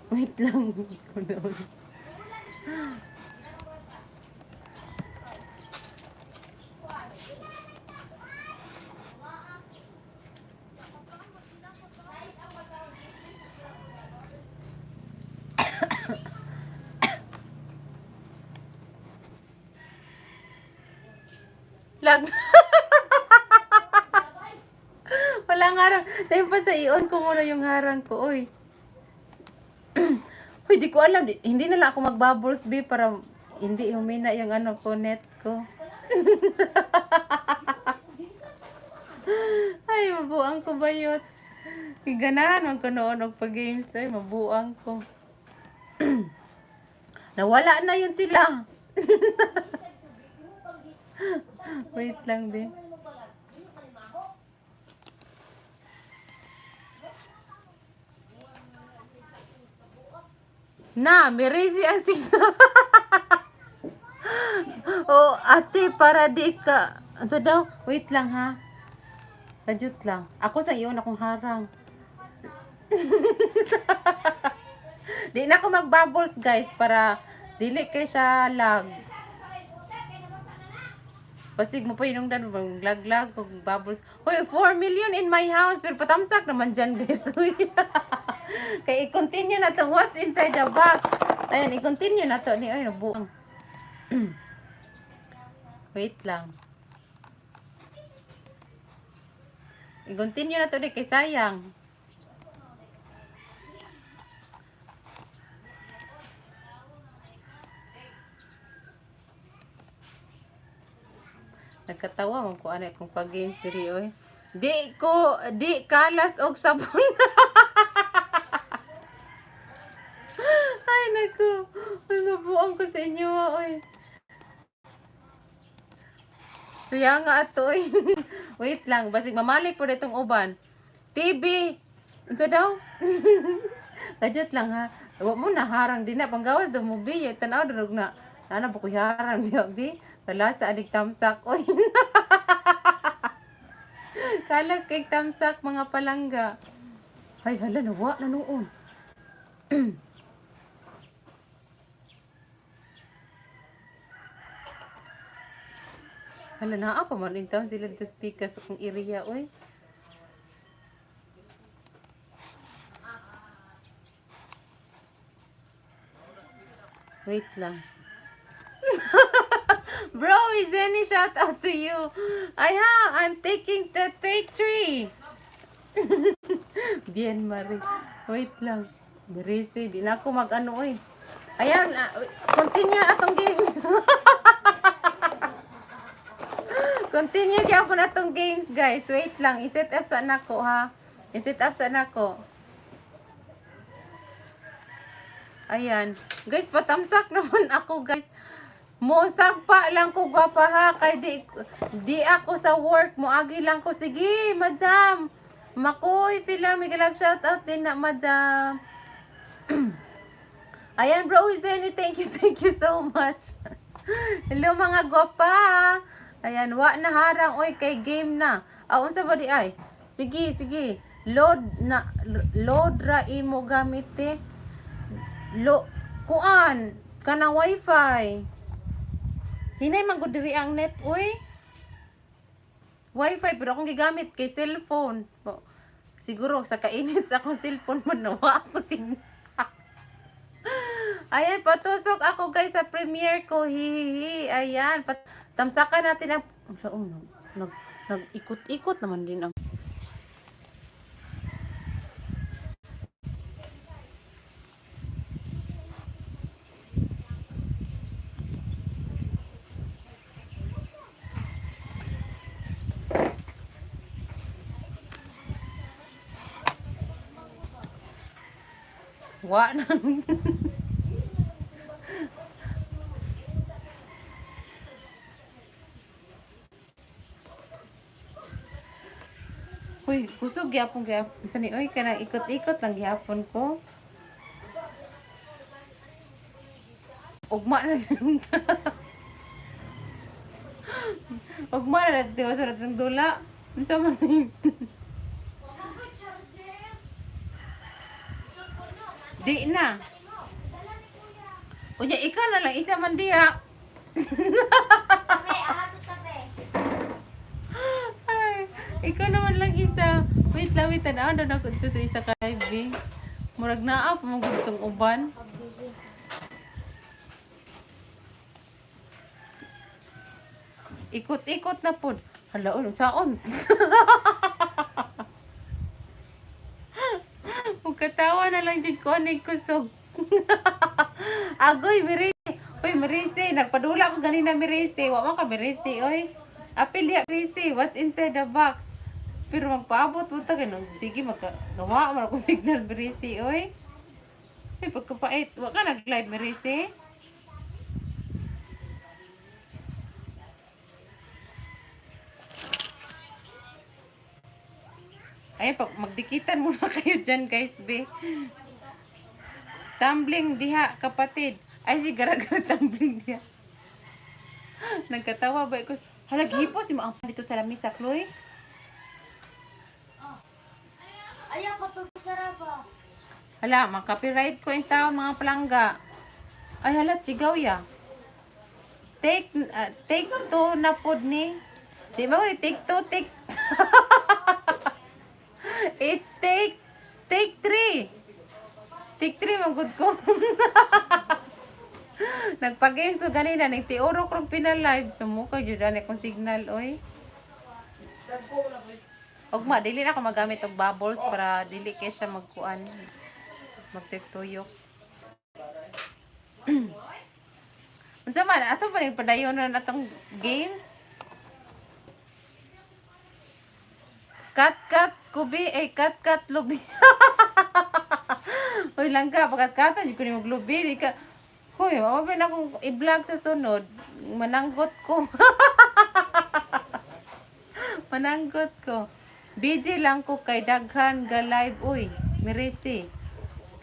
Wait lang. Lag. Walang harang. Dahil pa sa i-on ko muna yung harang ko. Uy. Uy, di ko alam. Hindi na lang ako magbubbles, B, para hindi humina yung ano ko, net ko. Ay, mabuang ko bayot. Ganahan man ko noon og pag-games. Ay, mabuang ko. Nawala na yun sila. Wait lang, B. Na, mirisi ang signal. Oh, ate, para di ka. Ano daw? Wait lang ha. Kajut lang. Ako sa iyo akong harang. Di na ako magbubbles, guys, para dili kay siya lag. Pasig mo pa yung dan bang laglag kog bubbles. Hoy, 4 million in my house pero patamsak naman dyan, guys. Uy. Kay i-continue na to what's inside the box. Ayan, i-continue na to ni ay nabuang. Wait lang. I-continue na to ni kay sayang. Nagkatawa man ko anay kung pag-games diri oy. Di ko di kalas og sabon. Ay nako. Ay mabuang ko sa inyo oy. Siya nga ato oy. Wait lang, basig mamalik po itong uban. TV. Unsa daw? Kajut lang ha. Wa mo na harang din na panggawas do mo bi, tan-aw darog na. Ana ba ko harang diya bi? Kalasa anig tamsak oy. Kalas kay tamsak mga palangga. Ay hala nawa na noon. Hala naa pa man in town sila dito speaker sa kong area oy. Wait lang. Bro, is any shout out to you? I ha, I'm taking the take three. Bien, Marie. Wait lang. Marisi, di na ako mag-ano oy. Ayan, continue atong game. Continue gyapon atong games, guys. Wait lang, i-set up sa nako ha. I-set up sa nako. Ayan. Guys, patamsak naman ako, guys. Mosagpa lang ko gwapa ha kay di di ako sa work moagi lang ko, sige madam. Makoy pila may love shout out din na madam. Ayan bro Zenny, thank you, thank you so much. Hello mga gwapa. Ayan, wa na harang oy kay game na. Ah, unsa ba di ay? Sige, sige. Load na load ra imo gamit eh. Lo kuan kana wifi. Hinay man gud diri ang net oy. Wifi pero akong gigamit kay cellphone. O, siguro sa kainit sa akong cellphone mo nawa ako signal. Ayan, patusok ako guys sa premiere ko. Hihihi. Ayan, tamsakan natin ang oh, nag, nag, nag-ikot-ikot naman din ang Wa na. Uy, kusog gyapon gyapon. Sa ni oy kanang ikot-ikot lang gyapon ko. Ugma na siya. Ugma na natin, diba, sa natong dula. Unsa man ni? Di na. Unya, ikaw na lang, isa man diha. Tabi, ahato tabi. Ay, ikaw naman lang isa. Wait lang, wait. Tanaw na ako dito sa isa ka live, eh. Murag naa pa mong gustong uban. Ikot-ikot na pod. Hala, on, saon. Magkatawa na lang jud ko anay kusog. Agoy, Mirisi. Uy, Mirisi, nagpadula ko ganina, Mirisi. Wa man ka, Mirisi, oy. Apil ya, Mirisi. What's inside the box? Pero magpaabot mo ta ganun. Sige, magka nawa man ako signal, Mirisi, oy. Uy, pagkapait. Wa ka nag-live, Mirisi. Ay, pag magdikitan muna kayo dyan, guys, be. Tumbling diha, kapatid. Ay, si Garagara tumbling diha. Nagkatawa ba? Ko? Hala, gipo si Maang dito sa lamisa, Chloe. Ayaw, patog sa raba. Hala, makapiright ko yung tao, mga palangga. Ay, hala, chigaw ya. Take two na pod ni. Di ba ni take two, take... It's take three. Take three, manggod ko. Nagpa-games ko ganina, nagtiuro ko pinalive. Sumuka, jud ani akong signal, oy. Ugma, dili na ako magamit og bubbles para dili kay siya magkuan. Magtuyok. Unsa man ato pa rin padayon na atong games? Cut cut kubi eh cut cut lubi. Uy langga pagkat katan ko ni maglubi di ka. Hoy, mao ba na akong i-vlog sa sunod? Mananggot ko. Mananggot ko. BJ lang ko kay daghan ga live uy. Mirisi.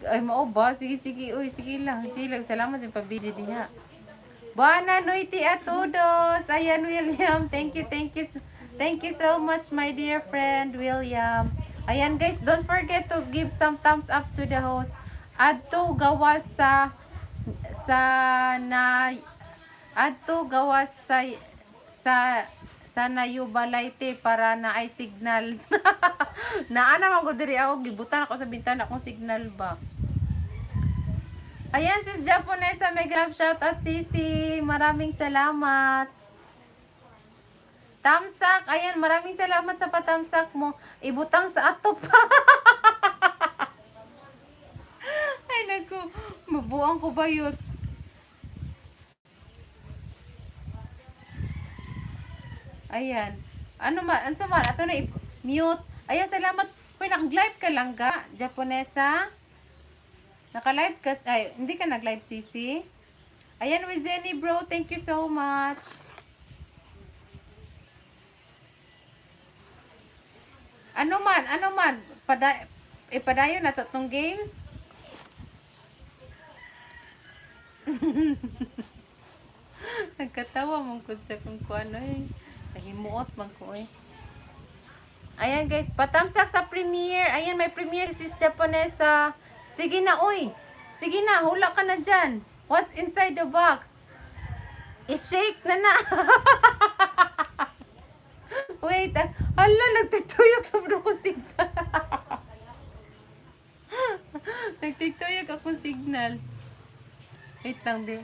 Ay mao ba? Sige sige uy, sige lang. Sige lang. Salamat sa pa-BJ diha. Buona noite a todos. Ayan, William. Thank you, thank you. Thank you so much, my dear friend, William. Ayan, guys, don't forget to give some thumbs up to the host. Adto gawas sa na adto gawas sa Nayubalayte para na ay signal. Naa naman ko diri ako gibutan ako sa bintana akong signal ba. Ayan, sis Japonesa, mega love shout out, sisi. Maraming salamat. Tamsak, ayan, maraming salamat sa patamsak mo. Ibutang sa atop. Ay, naku, mabuang ko ba yun? Ayan. Ano man, ano man, ato na mute. Ayan, salamat. Uy, nag-live ka lang ga, Japonesa. Naka-live ka, ay, hindi ka nag-live, sisi. Ayan, with Zenny bro, thank you so much. Ano man, ipadayon na to tong games. Nagkatawa mong kung sa kung kuano eh. Nahimuot man ko eh. Ayan guys, patamsak sa premiere. Ayan, may premiere si Sis Japonesa. Sige na, uy. Sige na, hula ka na dyan. What's inside the box? I-shake na na. Wait, ah, hala, nagtituyok na bro ko signal. Nagtituyok ako signal. Wait lang, be.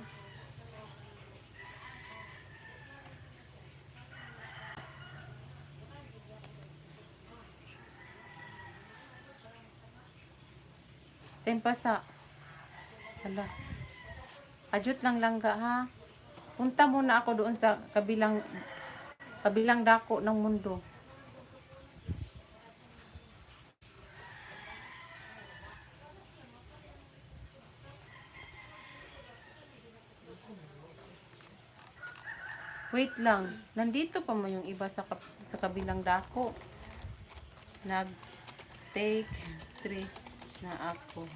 Tempasa. Hala. Ajut lang langga ha. Punta muna ako doon sa kabilang kabilang dako ng mundo. Wait lang. Nandito pa mo yung iba sa kabilang dako. Nag take 3 na ako.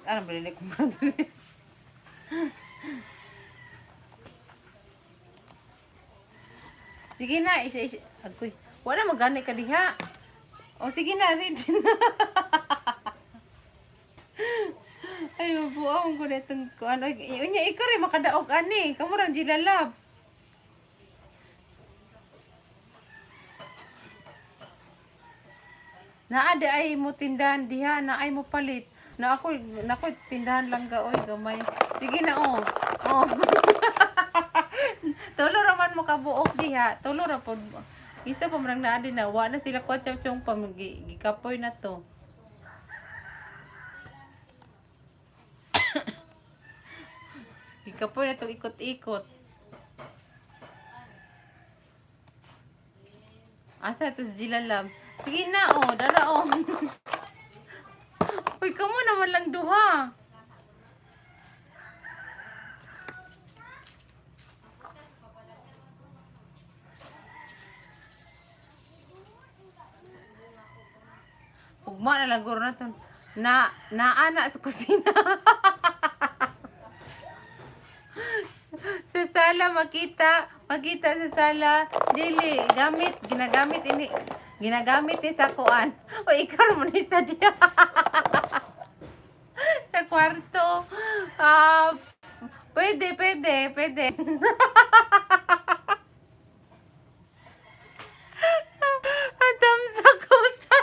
Ano ba rin kung dili? Sige na, isa isa. Agoy. Wala magani ka diha. O sige na, ready na. Ay, mabuang ko na itong kuan. Ay, unya, ikaw rin makadaog ani. Kamu rang jilalab. Naa di ay mo tindahan diha, na ay mo palit. Na ako, nako tindahan lang ga oy gamay. Sige na oh. Oh. Tulo ra man mo kabuok diha. Tulo ra pod. Isa pa man ang naa din na wa na sila kwa chong pa gikapoy na to. Gikapoy na to ikot-ikot. Asa to si Jilalam? Sige na oh, dara oh. Uy, kamo naman lang duha. Ugma na lang guro na to. Na naana sa kusina. Sa sala makita, makita sa sala. Dili gamit, ginagamit ini ginagamit ni sa kuan. O ikaw mo ni sa diya. Sa kwarto. Ah, pwede, pwede, pwede. Adam sa kusa.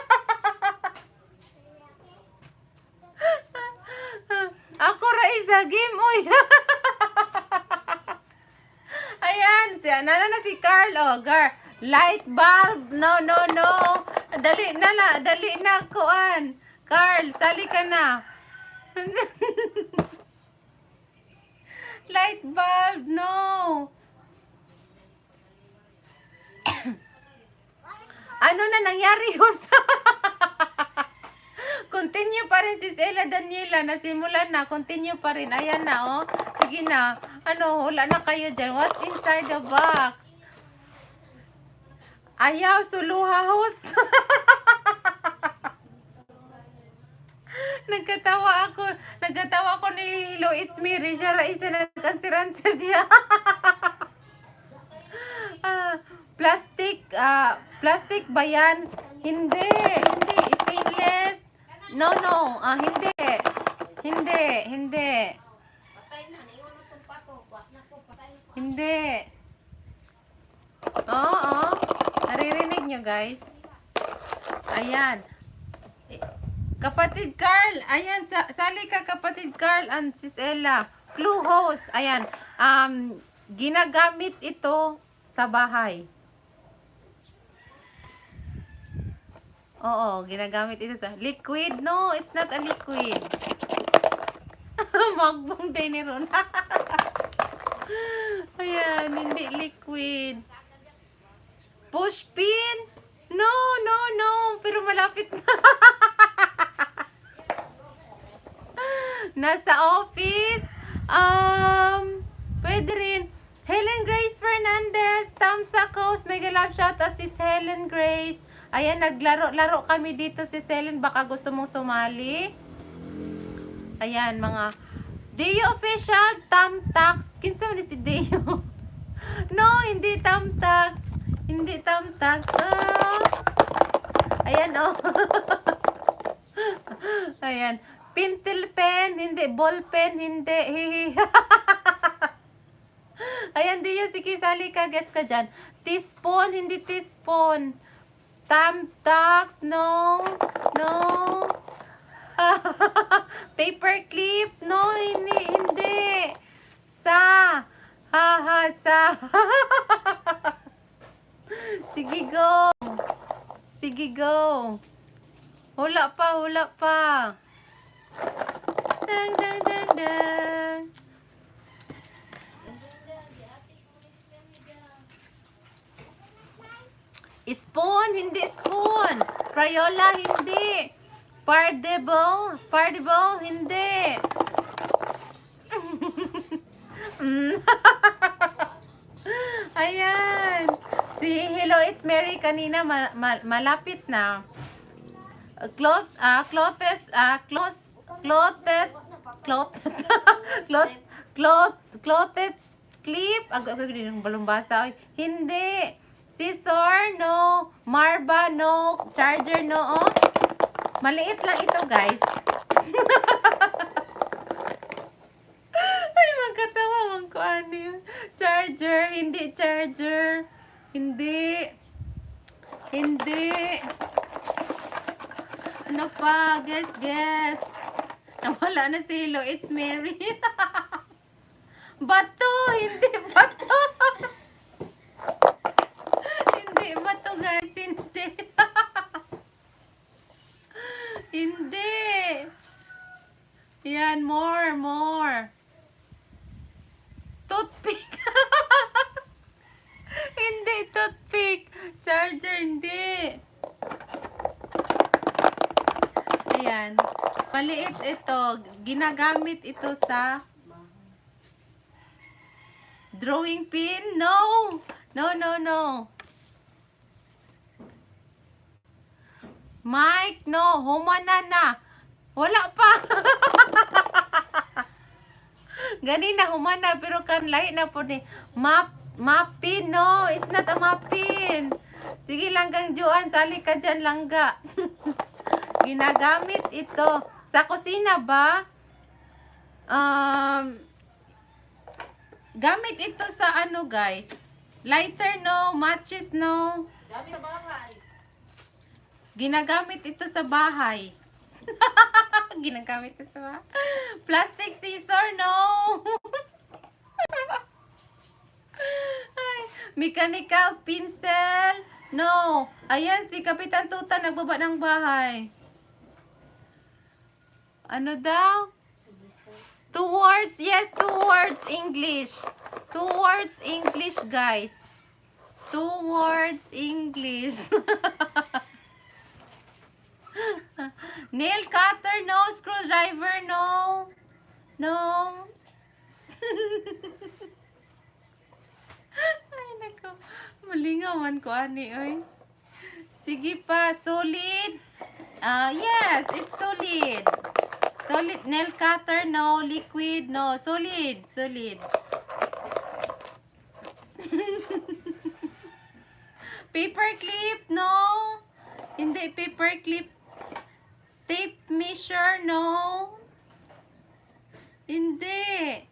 Ako ra isa game oy. Ayan, si nana na si Carl oh, gar. Light bulb. No, no, no. Dali na na, dali na kuan. Carl, sali ka na. Light bulb, no. Ano na nangyari, Husa? Continue pa rin si Ella Daniela. Nasimulan na. Continue pa rin. Ayan na, oh. Sige na. Ano, wala na kayo dyan. What's inside the box? Ayaw, suluha host. Nagkatawa ako. Nagkatawa ako ni Hello, it's me. Risha Raisa. Nagkansiranser diya. Ah, plastic, ah, plastic ba yan? Hindi, hindi. Stainless. No, no. Ah, hindi. Hindi, hindi. Hindi. Oo. Naririnig nyo, guys? Ayan. Eh, Kapatid Carl, ayan, sali ka kapatid Carl and Sis Ella. Clue host, ayan. Ginagamit ito sa bahay. Oo, ginagamit ito sa liquid. No, it's not a liquid. Magbong day ni Ron. Ayan, hindi liquid. Push pin? No, no, no. Pero malapit na. Nasa office. Pwede rin. Helen Grace Fernandez, Tamsa Coast, mega love shout out si Helen Grace. Ayan, naglaro-laro kami dito si Helen. Baka gusto mong sumali. Ayan, mga Deo Official, Tamtax. Kinsa man ni si Deo? No, hindi Tamtax. Hindi Tamtax. Ah. Ayan, oh. Ayan. Pintil pen, hindi. Ball pen, hindi. Hihi. Ayan, Dio, sige, sali ka. Guess ka dyan. Teaspoon, hindi teaspoon. Tamtax, no. No. Paper clip, no, hindi, hindi. Sa. Ha, ha, sa. Sige, go. Sige, go. Hula pa, hula pa. Dang, dang, dang, dang. Spoon, hindi spoon. Crayola, hindi. Pardible, pardible, hindi. Ayan. Si Hello, it's Mary kanina malapit na. Cloth, clothes, clothes, clothed, Cloth, cloth, cloth, clothed clip. Agoy, agoy, din yung balumbasa. Oy. Hindi. Scissor, no. Marba, no. Charger, no. Oh. Maliit lang ito, guys. Ay, magkatawa man ko ano yun. Charger, hindi charger. Hindi. Hindi. Ano pa? Guess, guess. Nawala na si Hilo. It's Mary. Bato! Hindi bato! Hindi bato, guys. Hindi. Hindi. Yan, more, more. Toothpick. Hindi, toothpick. Charger, hindi. Ayan. Maliit ito. Ginagamit ito sa drawing pin? No! No, no, no. Mike, no. Humana na. Wala pa. Gani na humana pero kan lahi na po ni map mapin, no, it's not a mapin. Sige lang kang Joan, sali ka dyan, langga. Ginagamit ito sa kusina ba? Gamit ito sa ano, guys? Lighter, no. Matches, no. Gamit sa bahay. Ginagamit ito sa bahay. Ginagamit ito sa bahay. Plastic scissor, no. Ay, mechanical pencil, no. Ayan, si Kapitan Tuta nagbaba ng bahay. Ano daw? Two words, yes, two words English. Two words English, guys. Two words English. Nail cutter, no. Screwdriver, no. No. Ay, nako. Malingaw man ko, ani, oy. Sige pa, solid. Ah, yes, it's solid. Solid. Nail cutter, no. Liquid, no. Solid, solid. Paper clip, no. Hindi, paper clip. Tape measure, no. Hindi.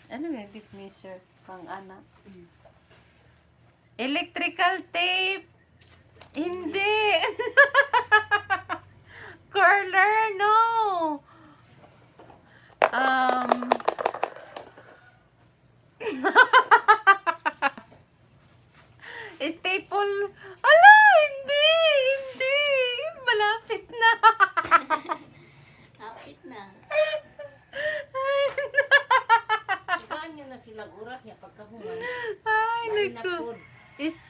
Ano nga tape measure? Pang ana. Electrical tape. Hindi. Curler, no. Staple. Ala, hindi, hindi. Malapit na. Kapit na. Ikaan niya na sila urat niya pagkahuman. Ay, Ay, naku. napod.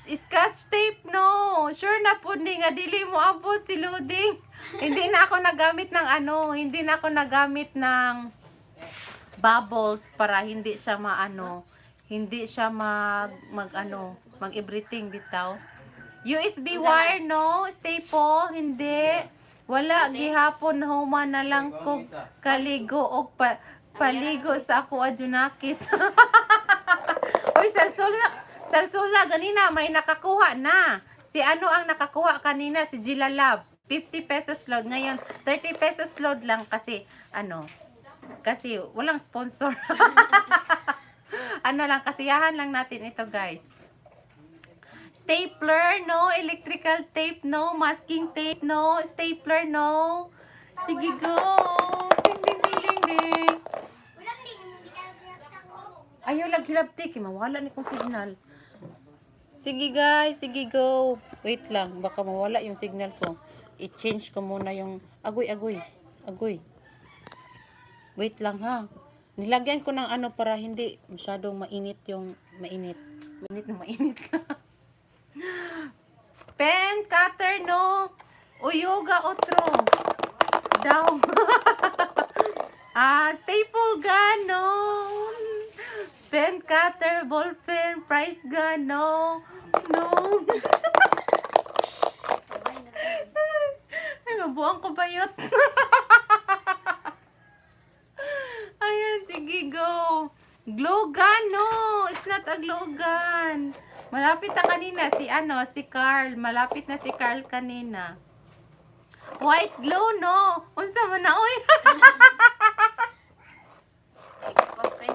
Scotch tape, no. Sure na po ni nga dili mo abot si Luding. Hindi na ako nagamit ng ano, hindi na ako nagamit ng bubbles para hindi siya maano, hindi siya mag mag ano, mag everything bitaw. USB wire, no. Staple, hindi. Wala gihapon human na lang ko kaligo og paligo sa ako adjunakis. Uy, sarsula, sarsula, ganina, may nakakuha na. Si ano ang nakakuha kanina? Si Gila Love. 50 pesos load. Ngayon, 30 pesos load lang kasi, ano, kasi walang sponsor. Ano lang, kasiyahan lang natin ito, guys. Stapler, no. Electrical tape, no. Masking tape, no. Stapler, no. Sige, go. Ding, ding, ding, ding, ding. Walang din, hindi ka ko. Ayaw lang hilabti, kay mawala ni kong signal. Sige guys, sige go. Wait lang, baka mawala yung signal ko. I-change ko muna yung agoy agoy. Agoy. Wait lang ha. Nilagyan ko ng ano para hindi masyadong mainit yung mainit. Mainit na mainit. Pen, cutter, no. Uyuga, otro. Daw. Ah, staple gun, no. Pen cutter, ball pen, price gun, no. No. Ay, Mabuang ko bayot. Ayan, sige, go. Glue gun, no. It's not a glue gun. Malapit na kanina si ano, si Carl. Malapit na si Carl kanina. White glue, no. Unsa man na, oy? Expose.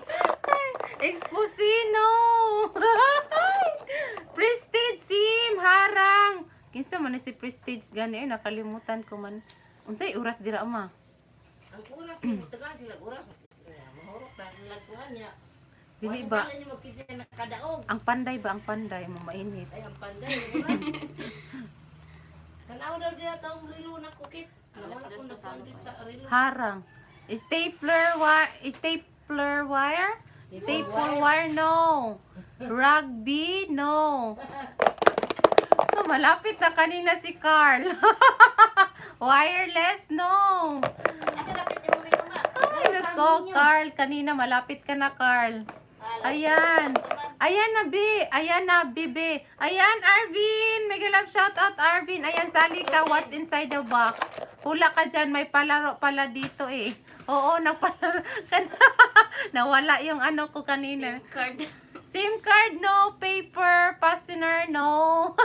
Expose, no. Prestige sim, harang. Kinsa man na si Prestige gani, eh, nakalimutan ko man. Unsay oras dira ma? Ang oras ni tagaan sila oras. Mahurot na nila kuha niya. Dili ba? Wala niyo magkita nakadaog. Ang panday ba ang panday mo mainit? Ay, ang panday ang oras. Tanaw daw diya taong rilo na kukit. Alas Nawala dos ko na pasado kuan sa rilo. Harang. Stapler wire, stapler wire? Staple wire, no. Rugby, no. Oh, malapit na kanina si Carl. Wireless, no. Asa lapit yung rilo ma? Ay, nako, Carl. Kanina, malapit ka na, Carl. Ayan. Ayan na, B. Ayan na, Bibi. Ayan, Arvin. Mega love shout out, Arvin. Ayan, sali ka. What's inside the box? Hula ka dyan. May palaro pala dito eh. Oo, nagpalaro ka na. Nawala yung ano ko kanina. Card. SIM card, no. Paper, fastener, no.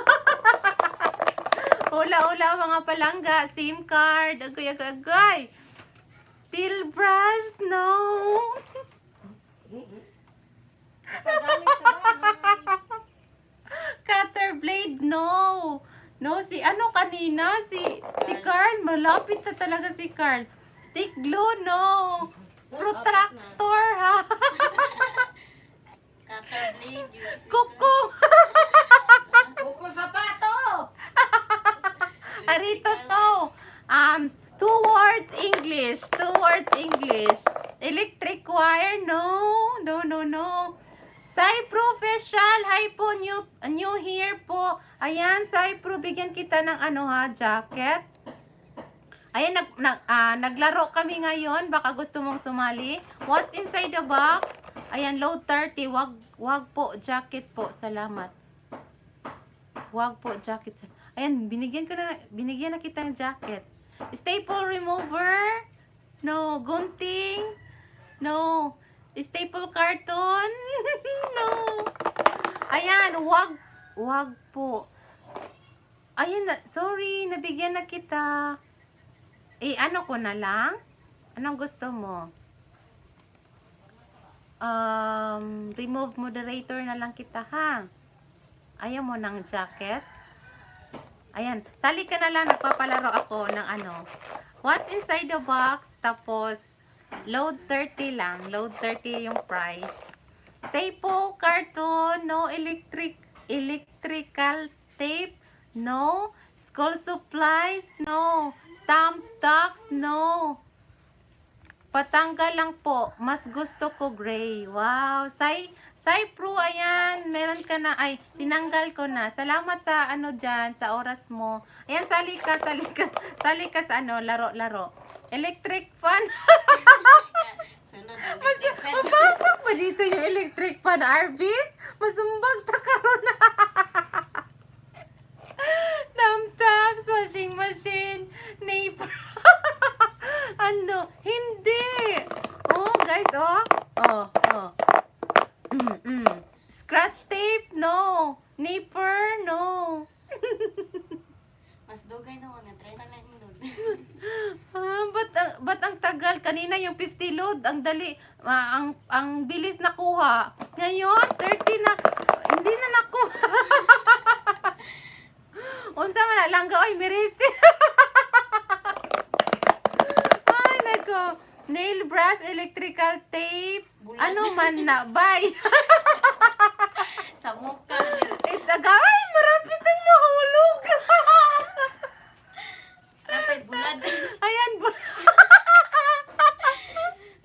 Hula, hula, mga palangga. SIM card. Agoy, agoy, agoy. Steel brush, no. Pagaling sa bahay. Cutter blade, no. No, si ano kanina? Si Carl. Malapit na talaga si Carl. Stick glue, no. Protractor, ha? Cutter blade. USB. Kuko. Kuko sapato. Aritos, no. Two words English. Two words English. Electric wire, no. No, no, no. Cypro Facial, hi po, new here po. Ayan, Cypro, bigyan kita ng ano ha, jacket. Ayan, naglaro kami ngayon. Baka gusto mong sumali. What's inside the box? Ayan, load 30. Wag po, jacket po. Salamat. Wag po, jacket. Ayan, binigyan na kita ng jacket. Staple remover? No. Gunting? No. Staple carton? No. Ayan, wag po. Ayan na, sorry, nabigyan na kita. Eh, ano ko na lang? Anong gusto mo? Remove moderator na lang kita, ha? Ayaw mo ng jacket? Ayan, sali ka na lang, nagpapalaro ako ng ano. What's inside the box? Tapos, load 30 lang. Load 30 yung price. Staple carton, no electrical tape, no. School supplies, no. Thumbtacks, no. Patanggal lang po. Mas gusto ko gray. Wow. Sai Pro, ayan. Meron ka na. Ay, tinanggal ko na. Salamat sa ano dyan, sa oras mo. Ayan, sali ka, sali ka. Sali ka sa ano, laro, laro. Electric fan. Sunod. Mas, mapasok ba dito yung electric fan, Arvin? Masumbag ta karon na. Thumbtacks, washing machine, neighbor. Ano? Hindi. Oh, guys, oh. Oh. Scratch tape? No. Nipper? No. Mas dugay na ako. Try na lang yung load. Ah, ba't ang tagal? Kanina yung 50 load, ang dali, ang bilis nakuha. Ngayon, 30 na, hindi na nakuha. Unsa man na langga, oy, mirisi. Ay, nako. Nail brush, electrical tape, Bulan. ano man na, bye. Sa mukha. It's a ay, marapit ang mahulog. Napay bulad. Ayan,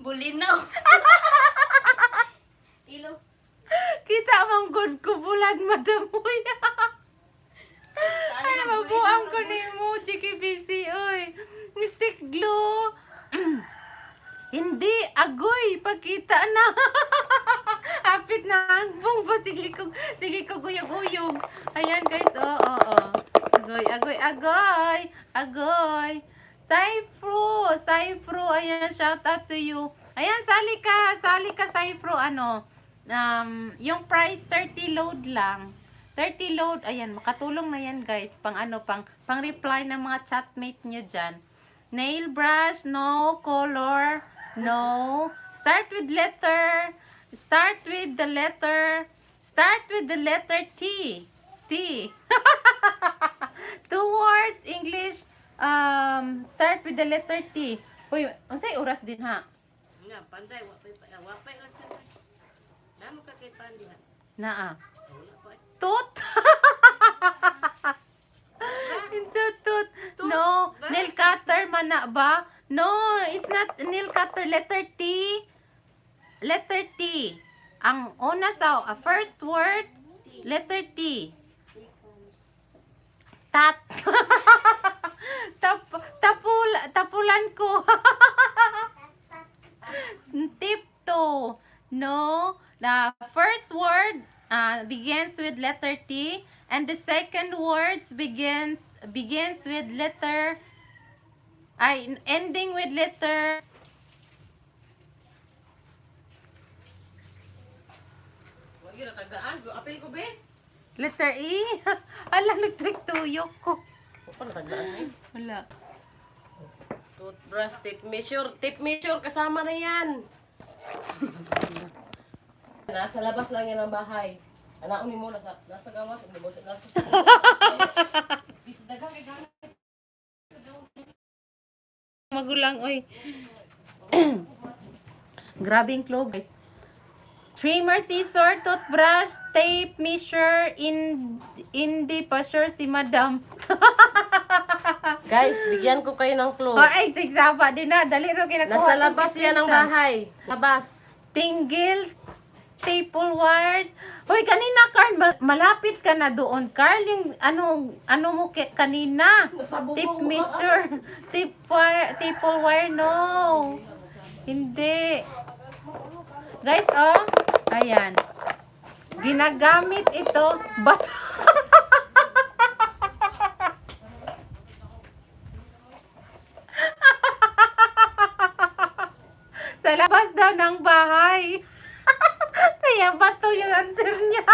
Bulinaw. Ilo. Kita mong good ko bulad, madam. Uy. Ay, mabuang ko ni mo, Chiki BC, oy. Mystic glue. Hindi, agoy, pagkita na. Hapit na ang bungbo. Sige ko, guyog-guyog. Ayan, guys, oh. Agoy, agoy, agoy. Agoy. Saifro, Saifro, ayan, shout out to you. Ayan, sali ka, Saifro, ano, yung price 30 load lang. 30 load, ayan, makatulong na yan, guys, pang ano, pang reply ng mga chatmate nyo dyan. Nail brush, no. Color, no. Start with letter, start with the letter, start with the letter T. T. Two words, English, start with the letter T. Uy, unsay oras din ha? Nga, panday, wapay, wapay lang sa. Namo ka kay pandi ha. Naa. Wala pa. Tut. Tut, tut. No, nail cutter man na ba? No, it's not nail cutter. Letter T. Letter T. Ang una sa first word, letter T. Tat. Tapulan ko. Tiptoe. No. The first word begins with letter T and the second words begins with letter ay ending with letter. Wag yun, natagdaan. Apil ko, be. Letter E. Ala, nagtuyok ko. Wala pa natagdaan eh. Wala. Toothbrush, tape measure. Tape measure, kasama na yan. Nasa labas lang yan ang bahay. Anaon ni mo, nasa gawas, umubos, nasa. Bis dagang kay gamit. Magulang, oy. Grabe yung clue, guys. Trimmer, scissor, toothbrush, tape, measure, hindi pa sure si madam. Guys, bigyan ko kayo ng clue. Oh, ay, sigsaba din na. Dali ro kinakuha. Nasa tong labas yan ang 50. bahay. Labas. Tinggil, staple wire. Hoy, kanina, Carl, malapit ka na doon. Carl, yung ano, ano mo kanina? Nasa bubong Tape mo. measure. Tape wire, staple wire, no. Hindi. Guys, oh. Ayan. Ginagamit ito. But sa labas daw ng bahay. Kaya bato yung answer niya.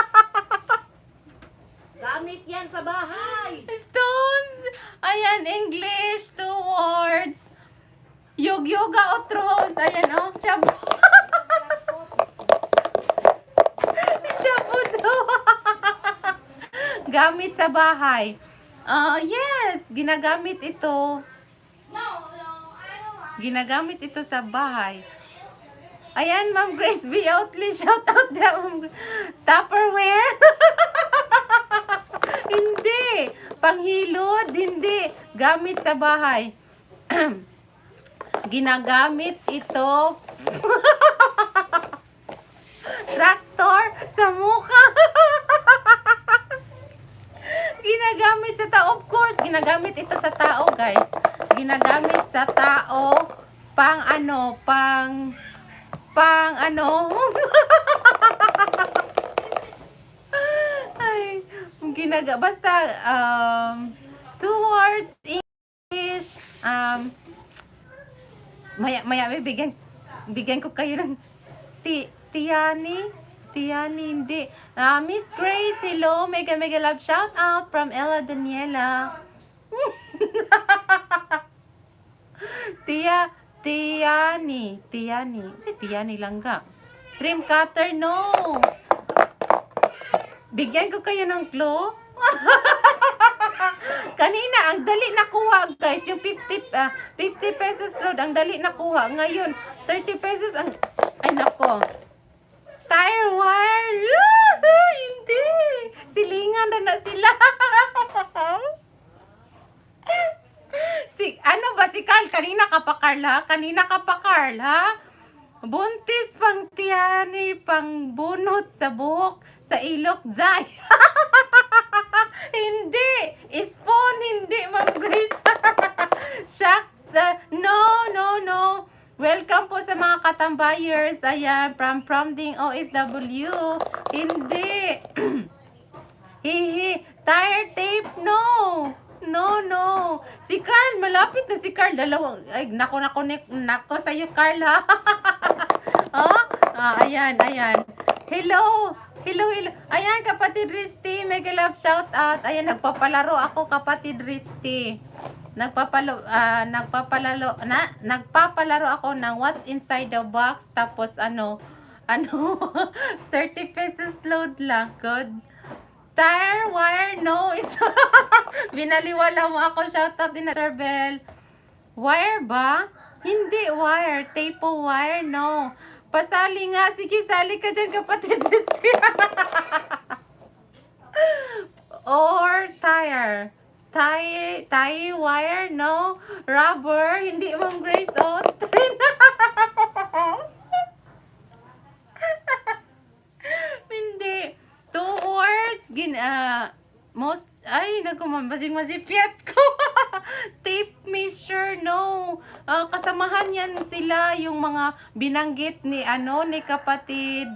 Gamit yan sa bahay. Stones! Ayan, English, two words. Yog-yoga otros. Ayan, oh. Shabu. Shabu daw. Gamit sa bahay. Ah, yes, ginagamit ito. No, no, I don't want. Ginagamit ito sa bahay. Ayan, Ma'am Grace B. Outley. Shout out daw. Tupperware. Hindi. Panghilod. Hindi. Gamit sa bahay. Ginagamit ito. Tractor sa mukha. Ginagamit sa tao. Of course, ginagamit ito sa tao, guys. Ginagamit sa tao pang ano, pang ano. Ay, basta two words English, maya maya may bigyan bigyan ko kayo ng Tiani. Tiani, hindi. Ah, Miss Grace, hello. Mega mega love shout out from Ella Daniela. Tia, Tiani, Tiani. Si Tiani lang ga. Trim cutter, no. Bigyan ko kayo ng clue. Kanina, ang dali nakuha, guys. Yung 50, 50 pesos load, ang dali nakuha. Ngayon, 30 pesos ang. Ay, nako. Tire wire. Hindi. Silingan na na sila. Si, ano ba si Carl? Kanina ka pa, Carl, ha? Kanina ka pa, Carl, ha? Buntis pang tiyani, pang bunot sa buhok, sa ilok, zay. Hindi! Spoon, hindi, Ma'am Grace. Shock. No, no, no. Welcome po sa mga katambayers. Ayan, from ding OFW. Hindi. Hihi. Tire tape, no. No. Si Carl, malapit na si Carl. Dalawang, ay, nako, nako, nako sa'yo, Carl, ha? Oh? Ah, ayan, ayan. Hello! Hello, hello. Ayan, kapatid Risti, mega love shout out. Ayan, nagpapalaro ako, kapatid Risti. Nagpapalaro ako ng What's Inside the Box, tapos ano, 30 pesos load lang. Good. Tire, wire, no. It's binaliwala mo ako. Shout out din na Sir Bell. Wire ba? Hindi wire. Tape o wire? No. Pasali nga. Sige, sali ka dyan, kapatid. Or tire. Tie, tie wire? No. Rubber? Hindi, Ma'am Grace. Oh, hindi. Two words. Most, ay, naku, ma'am, basing masipyat ko. Tape measure, no. Ah, kasamahan yan sila, yung mga binanggit ni, ano, ni kapatid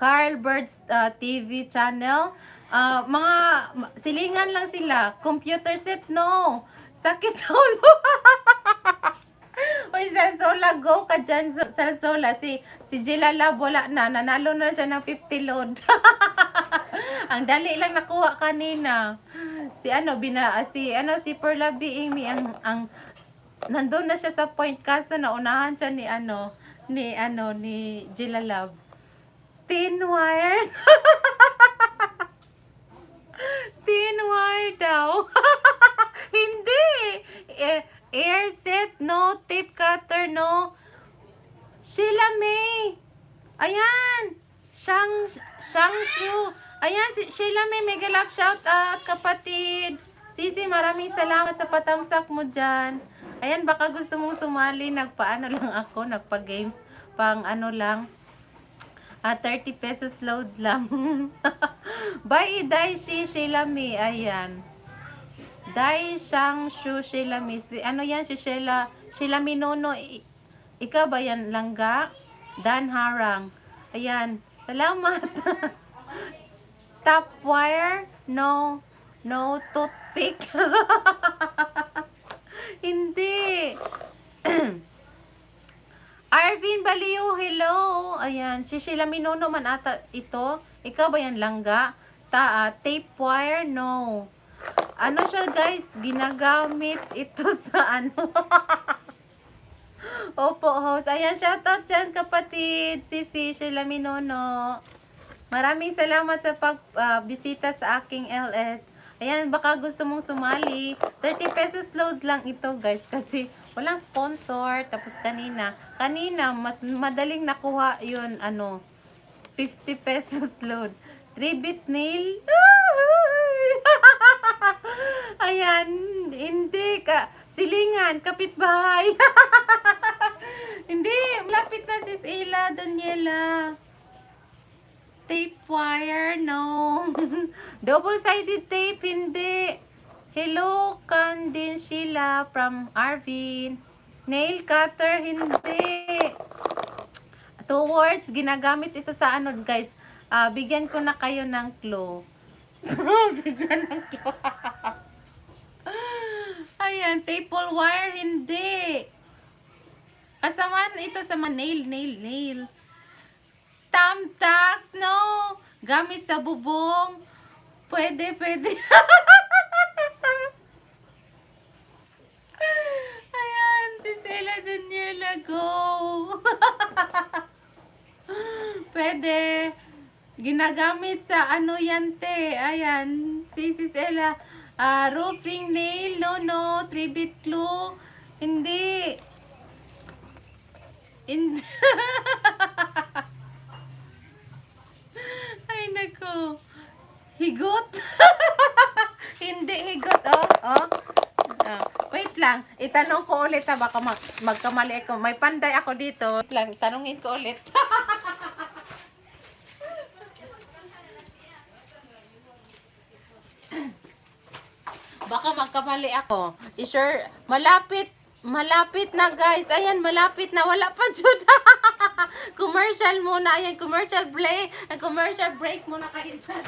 Carl Birds TV channel. Ah, mga silingan lang sila. Computer set, no. Sakit sa ulo. Uy, Salsola, go ka dyan, Salsola. Si Jilala, wala na. Nanalo na siya ng 50 load. Ang dali lang nakuha kanina. Si ano, bina, si ano, si Perla Being me, ang, nandun na siya sa point kaso naunahan siya ni Jilalab. Thin wire. Thin wire daw. Hindi. Eh, air set, no. Tape cutter, no. Sheila May. Ayan. Shang, Shang Shu. Ayan, si Sheila May, mega love shout out, kapatid. Sisi, maraming salamat sa patamsak mo dyan. Ayan, baka gusto mong sumali. Nagpaano lang ako, nagpa-games. Pang ano lang. Ah, 30 pesos load lang. Bye, Daishi, Sheila May. Ayan. Dai Shang Shu Sheila May. Ano yan si Sheila? Sheila Minono. Ikaw ba yan, Langga? Dan Harang. Ayan. Salamat. Top wire? No. No toothpick. Hindi. Arvin Baliw, hello. Ayan, si Sheila Minono man ata ito. Ikaw ba yan, Langga? Tape wire? No. Ano siya, guys? Ginagamit ito sa ano? Opo, host. Ayan, shoutout dyan, kapatid. Si Sheila Minono. Maraming salamat sa pagbisita sa aking LS. Ayan, baka gusto mong sumali. 30 pesos load lang ito, guys, kasi walang sponsor. Tapos kanina, mas madaling nakuha yun, ano, 50 pesos load. 3-bit nail. Ayan, hindi ka. Silingan, kapitbahay. Hindi, malapit na sis Ila, Daniela. Tape wire, no. Double-sided tape, hindi. Hello, Kandin Sheila from Arvin. Nail cutter, hindi. Two words, ginagamit ito sa ano, guys. Ah, bigyan ko na kayo ng clue. Bigyan ng clue. Ayan, tape wire, hindi. Kasamaan ito sa mga nail, nail, nail. Thumbtacks, no. Gamit sa bubong. Pwede, pwede. Ayan, si Stella Daniela, go. Pwede. Ginagamit sa ano yan, te. Ayan, si Sis Ella. Ah, roofing nail, no, no. Tribute clue. Hindi. Hindi. Ay, nako. Higot. Hindi higot, oh. Oh. Ah, wait lang. Itanong ko ulit ha. Baka magkamali ako. May panday ako dito. Wait lang. Tanungin ko ulit. Baka magkamali ako. I-sure, malapit, malapit na, guys. Ayan, malapit na. Wala pa jud. Commercial muna. Ayan, commercial play. Commercial break muna kayo dyan.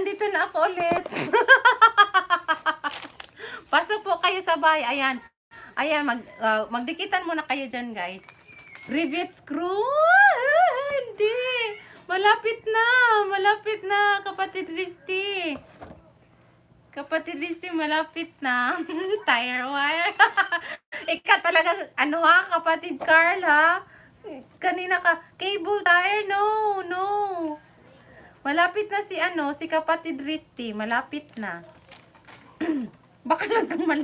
Nandito na ako ulit. Pasok po kayo sa bahay. Ayan. Ayan, magdikitan muna kayo dyan, guys. Rivet screw? Hindi. Malapit na. Malapit na, kapatid Risty. Kapatid Risty, malapit na. Tire wire. Ika talaga, ano ha, kapatid Carl ha? Kanina ka, cable tire? No, no. Malapit na si ano, si kapatid Risty. Malapit na. Baka nagkamali.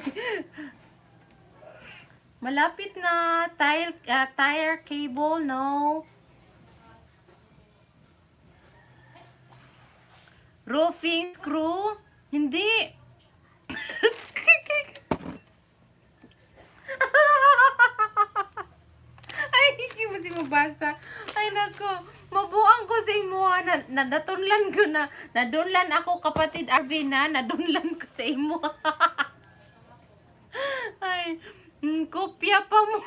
Malapit na tire cable, no. Roofing screw? Hindi. Ay, hindi mo si mabasa. Ay, nako. Mabuang ko sa imo. Ha. Na, nadunlan ko na. Nadunlan ako, kapatid Arvin, ha? Nadunlan ko sa imo. Ay, kopya pa mo.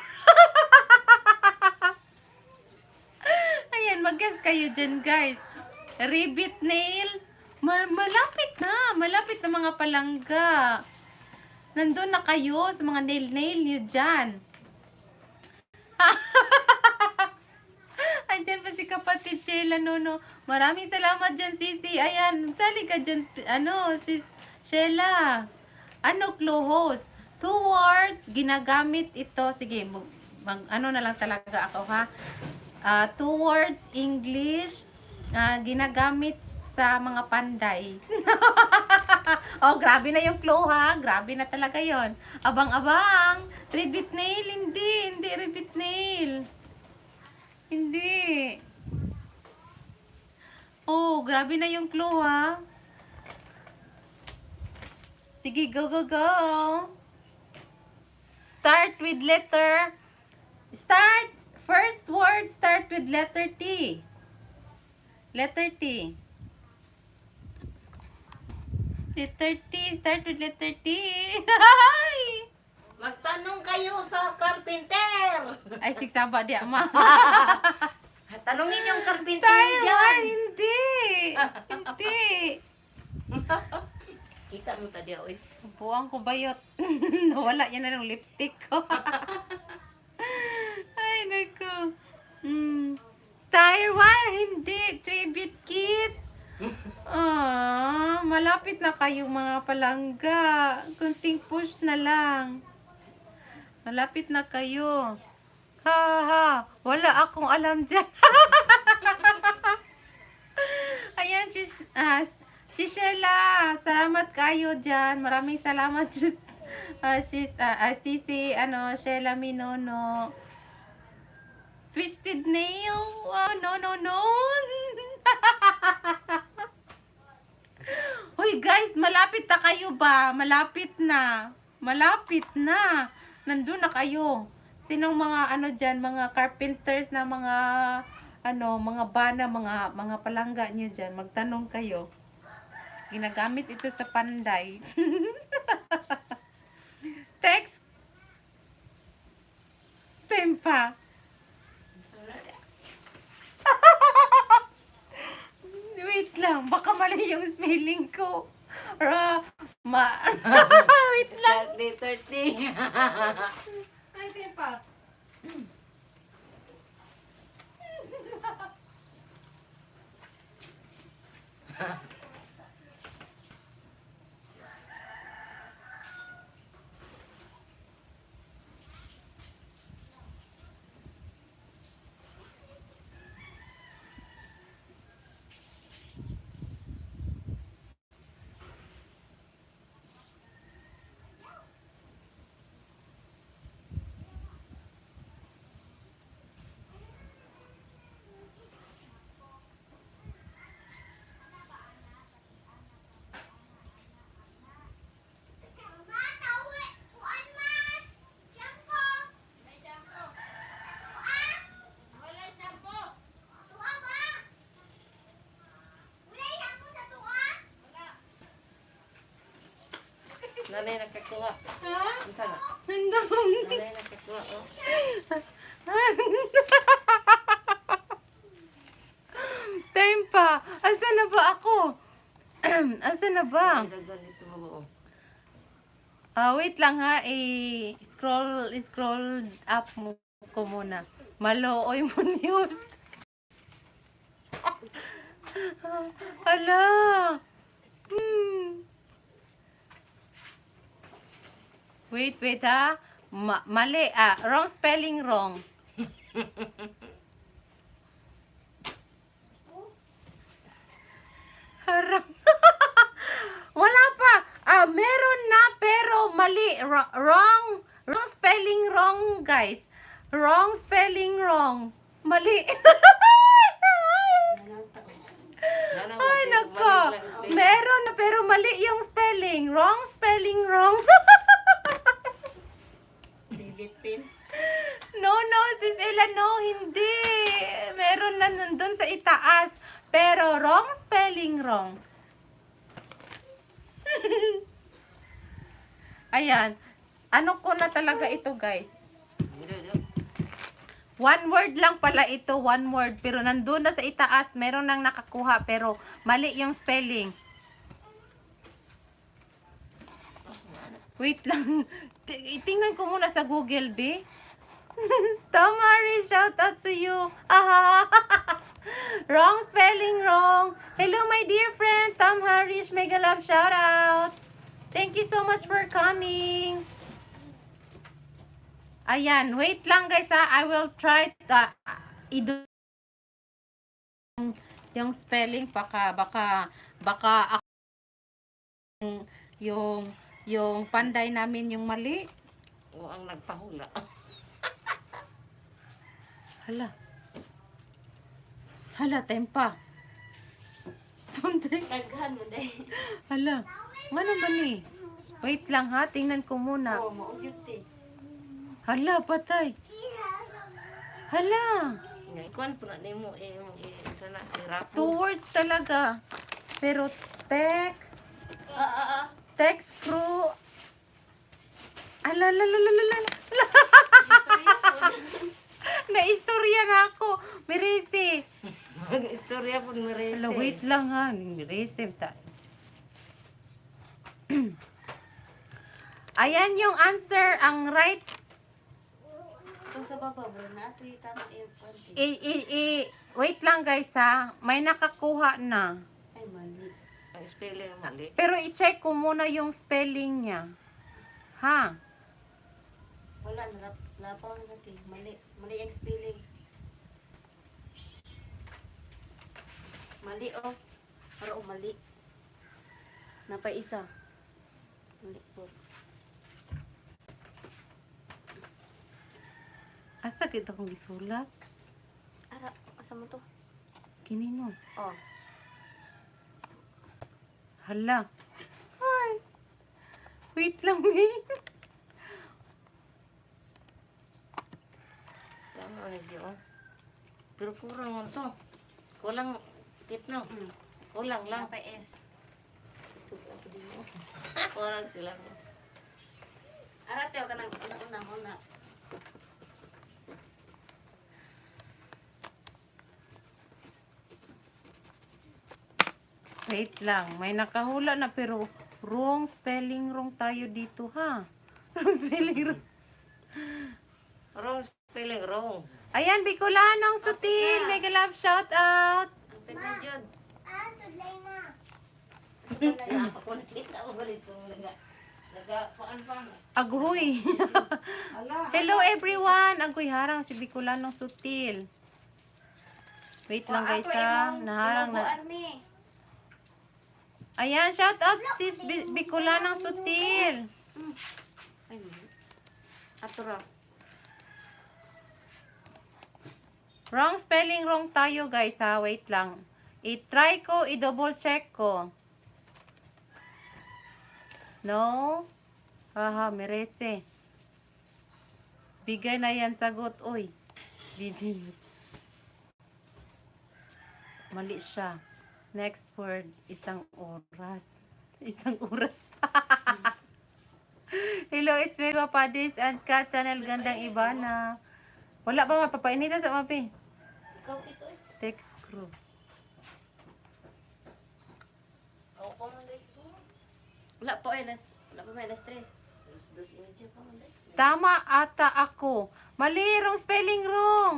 Ayan, mag-guess kayo dyan, guys. Ribbit nail. Malapit na. Malapit na mga palangga. Nandun na kayo sa mga nail-nail nyo dyan. Andyan pa si kapatid Sheila Nono. Maraming salamat dyan, Sisi. Ayan, sali ka dyan, ano, sis Sheila. Ano, clue host? Two words, ginagamit ito. Sige, ano na lang talaga ako, ha? Two words, English, ginagamit sa mga panday. Oh, grabe na yung clue, ha? Grabe na talaga yon. Abang-abang. Ribbit nail, hindi. Hindi ribbit nail. Hindi. Oh, grabe na yung clue, ha? Sige, go, go, go. Start with letter. Start. First word, start with letter T. Letter T. Letter T. Start with letter T. Ay! Magtanong kayo sa carpenter. Ay, sigsaba di ama. Tanungin yung carpenter Tire dyan. wire, hindi. Hindi. Kita mo tadi, oy. Buang ko bayot. Nawala yan na ng lipstick ko. Ay, naku. Tire wire, hindi. Tribute kit. Ah, malapit na kayo mga palangga. Kunting push na lang. Malapit na kayo. Ha ha, wala akong alam dyan. Ayan, si Sheila. Salamat kayo dyan. Maraming salamat, sis, Sisi, ano, Sheila Minono. Twisted nail? Oh, no, no, no. Hoy, guys, malapit na kayo ba? Malapit na. Malapit na. Nandun na kayo. Sinong mga ano dyan, mga carpenters na mga ano, mga bana, mga palangga niyo dyan, magtanong kayo. Ginagamit ito sa panday. Text. Tempa. Wait lang, baka mali yung spelling ko. Ra, ma, wait lang. 30, 30. Ay, tempa. Wala shampoo. Nanay nakakuha. Ha? Unsa na? Nandun. Nanay nakakuha, oh. Time pa. Asa na ba ako? ba? Ay, daghan dito ba oh. Ah, wait lang ha. I-scroll scroll up mo ko muna. Malooy mo news. Hala. Wait, wait ha. Mali. Ah, wrong spelling, wrong. Harang. Wala pa. Ah, meron na pero mali. Wrong. Wrong spelling, wrong, guys. Wrong spelling, wrong. Mali. Nana, Ay, mali- nako. mali lang spelling. Meron na pero mali yung spelling. Wrong spelling, wrong. David Pin. No, no, Sis Ella, no, hindi. Meron na nandun sa itaas. Pero wrong spelling, wrong. Ayan. Ano ko na talaga ito, guys? Hindi, hindi. One word lang pala ito, one word. Pero nandun na sa itaas, meron nang nakakuha. Pero mali yung spelling. Wait lang. Tingnan ko muna sa Google, B. Tamari, shout out to you. Wrong spelling, wrong. Hello, my dear friend, Tom Harish. Mega love shout out. Thank you so much for coming. Ayan, wait lang guys ha. I will try to i- yung spelling baka baka baka ako yung yung panday namin yung mali. O ang nagpahula. Hala. Hala, tempa. Panday. Daghan mo dahil. Hala. Nga naman eh. Wait lang ha, tingnan ko muna. Oo, maugyot eh. Hala, patay. Hala. Nga, ikuan po na nimo eh, imong sana irapos. Two words talaga. Pero tech, Ah, ah, ah. text crew. Ala, la, la, la, la, la, la. Naistorya na ako. Mirisi. Mag-istorya po ni Rese. Hala, wait lang ha. Mirisi. Ayan yung answer. Ang right. Ito sa baba bro, na ito yung tama yung konti. Wait lang guys ha. May nakakuha na. Ay, mali. Ang spelling mali. Pero i-check ko muna yung spelling niya. Ha? Wala, lapaw na natin. Mali. Mali yung spelling. Mali oh. Pero oh, mali. Napay isa. Mali po. Asa kita kong gisulat? Ara, asa mo to? Kinino? Oh. Hala. Ay. Wait lang, eh. Tama na siya, oh. Pero kurang man to. Kulang, kitno. Kulang lang. Napay S. Kulang sila. Ara, teo ka nang una una una. Wait lang. May nakahula na pero wrong spelling, wrong tayo dito, ha? Wrong spelling, wrong. Wrong spelling, wrong. Ayan, Bicolanong Sutil. Mega love shout out. Ang pwede jud. Ako nakita mo ulit kung naga, naga, paan pa. Agoy. Ala. Hello everyone. Agoy harang si Bicolanong Sutil. Wait lang guys ha. Naharang na. Army. Ayan, shout out sis Bicolanong Sutil. Ay, mali. Ato ra. Wrong spelling, wrong tayo guys ha. Wait lang. I-try ko, i-double check ko. No? Haha, merese. Bigay na yan sagot. Uy. DJ. Mali siya. Next word, isang oras. Isang oras. Hello, it's Vega Padis and Kat Channel Gandang Ibana. Wala pa mapapainita sa mapi. Ikaw ito eh. Text crew. Ako pa man guys siguro. Wala pa ay alas, wala pa may alas 3. 2:30 pa man, day. Tama ata ako. Mali, wrong spelling, wrong.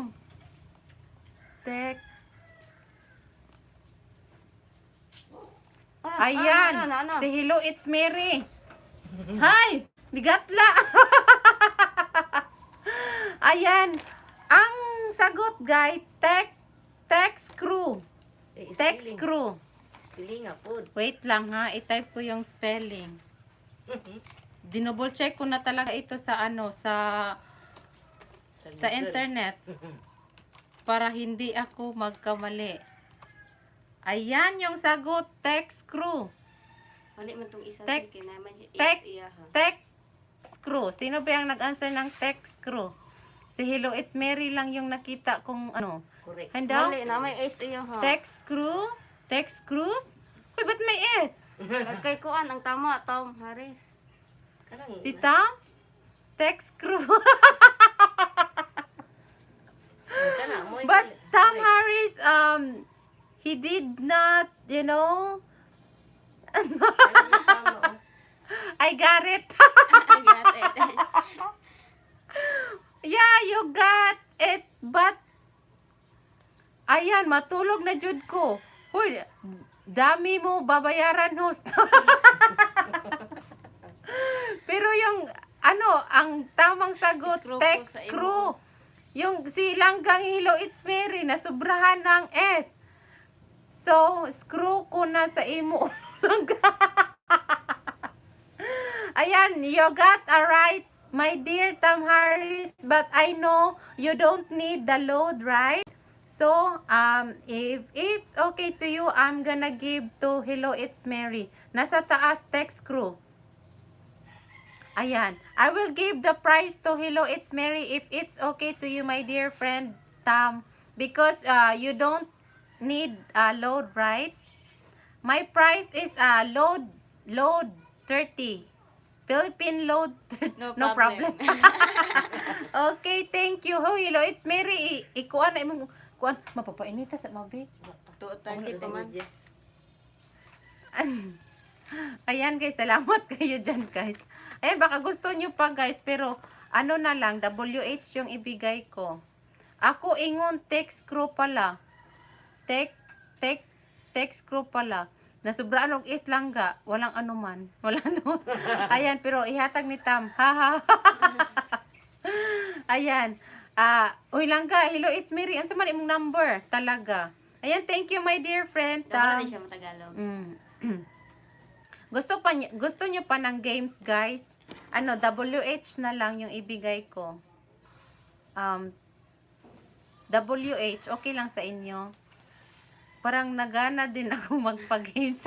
Tek. Ah, Ayan. Ah, ano, ano, ano? Si hello, it's Mary. Hi! Bigatla! Ayan. Ang sagot, guy, tech, text crew. Eh, Text spelling. crew. Spelling nga pod. Wait lang ha, i-type ko yung spelling. Dinouble check ko na talaga ito sa ano, sa Google. internet para hindi ako magkamali. Ayan yung sagot, text crew. Mali man tong isa Text. kay naman siya Text. is iya ha. Text crew. Sino ba yung nag-answer ng text crew? Si Hello, it's Mary lang yung nakita kong ano. Correct. Handa? Mali na may is iya ha. Text crew? Text crews? Uy, ba't may S? Kay kuan ang tama Tom Harris. Kanang Si Tom? Text crew. Kana mo. But Tom Harris, he did not, I got it. I got it. Yeah, you got it. But, ayan, matulog na jud ko. Huy, dami mo babayaran, host. Pero yung, ano, ang tamang sagot, Screw ko text sa imo. crew. Yung si Langgang Hilo, it's Mary, nasubrahan ng S. So, screw ko na sa imo. Langga. Ayan, you got a right, my dear Tom Harris, but I know you don't need the load, right? So, if it's okay to you, I'm gonna give to Hello, it's Mary. Nasa taas, text crew. Ayan. I will give the prize to Hello, it's Mary if it's okay to you, my dear friend Tom. Because you don't need a load, right? My price is load 30. Philippine load 30. No No problem. problem. Okay, thank you. Hoy, hello, it's Mary. Ikuan na imong kuan mapapainita sa mabi. 2:30 pa man. Ayan guys, salamat kayo dyan guys. Ayan, baka gusto nyo pa guys, pero ano na lang, WH yung ibigay ko. Ako ingon, text crew pala. Tech, tech, text crew pala. Nasubraan og is lang ga, walang anuman. Wala ano. Ayan, pero ihatag ni Tam. Ha ha. Ayan. Ah, uy langga, hello, it's Mary. Ano man imong number? Talaga. Ayan, thank you my dear friend. Wala Tam. na siya matagalog. Gusto niyo pa ng games, guys? Ano, WH na lang yung ibigay ko. WH, okay lang sa inyo. Parang nagana din ako magpa-games.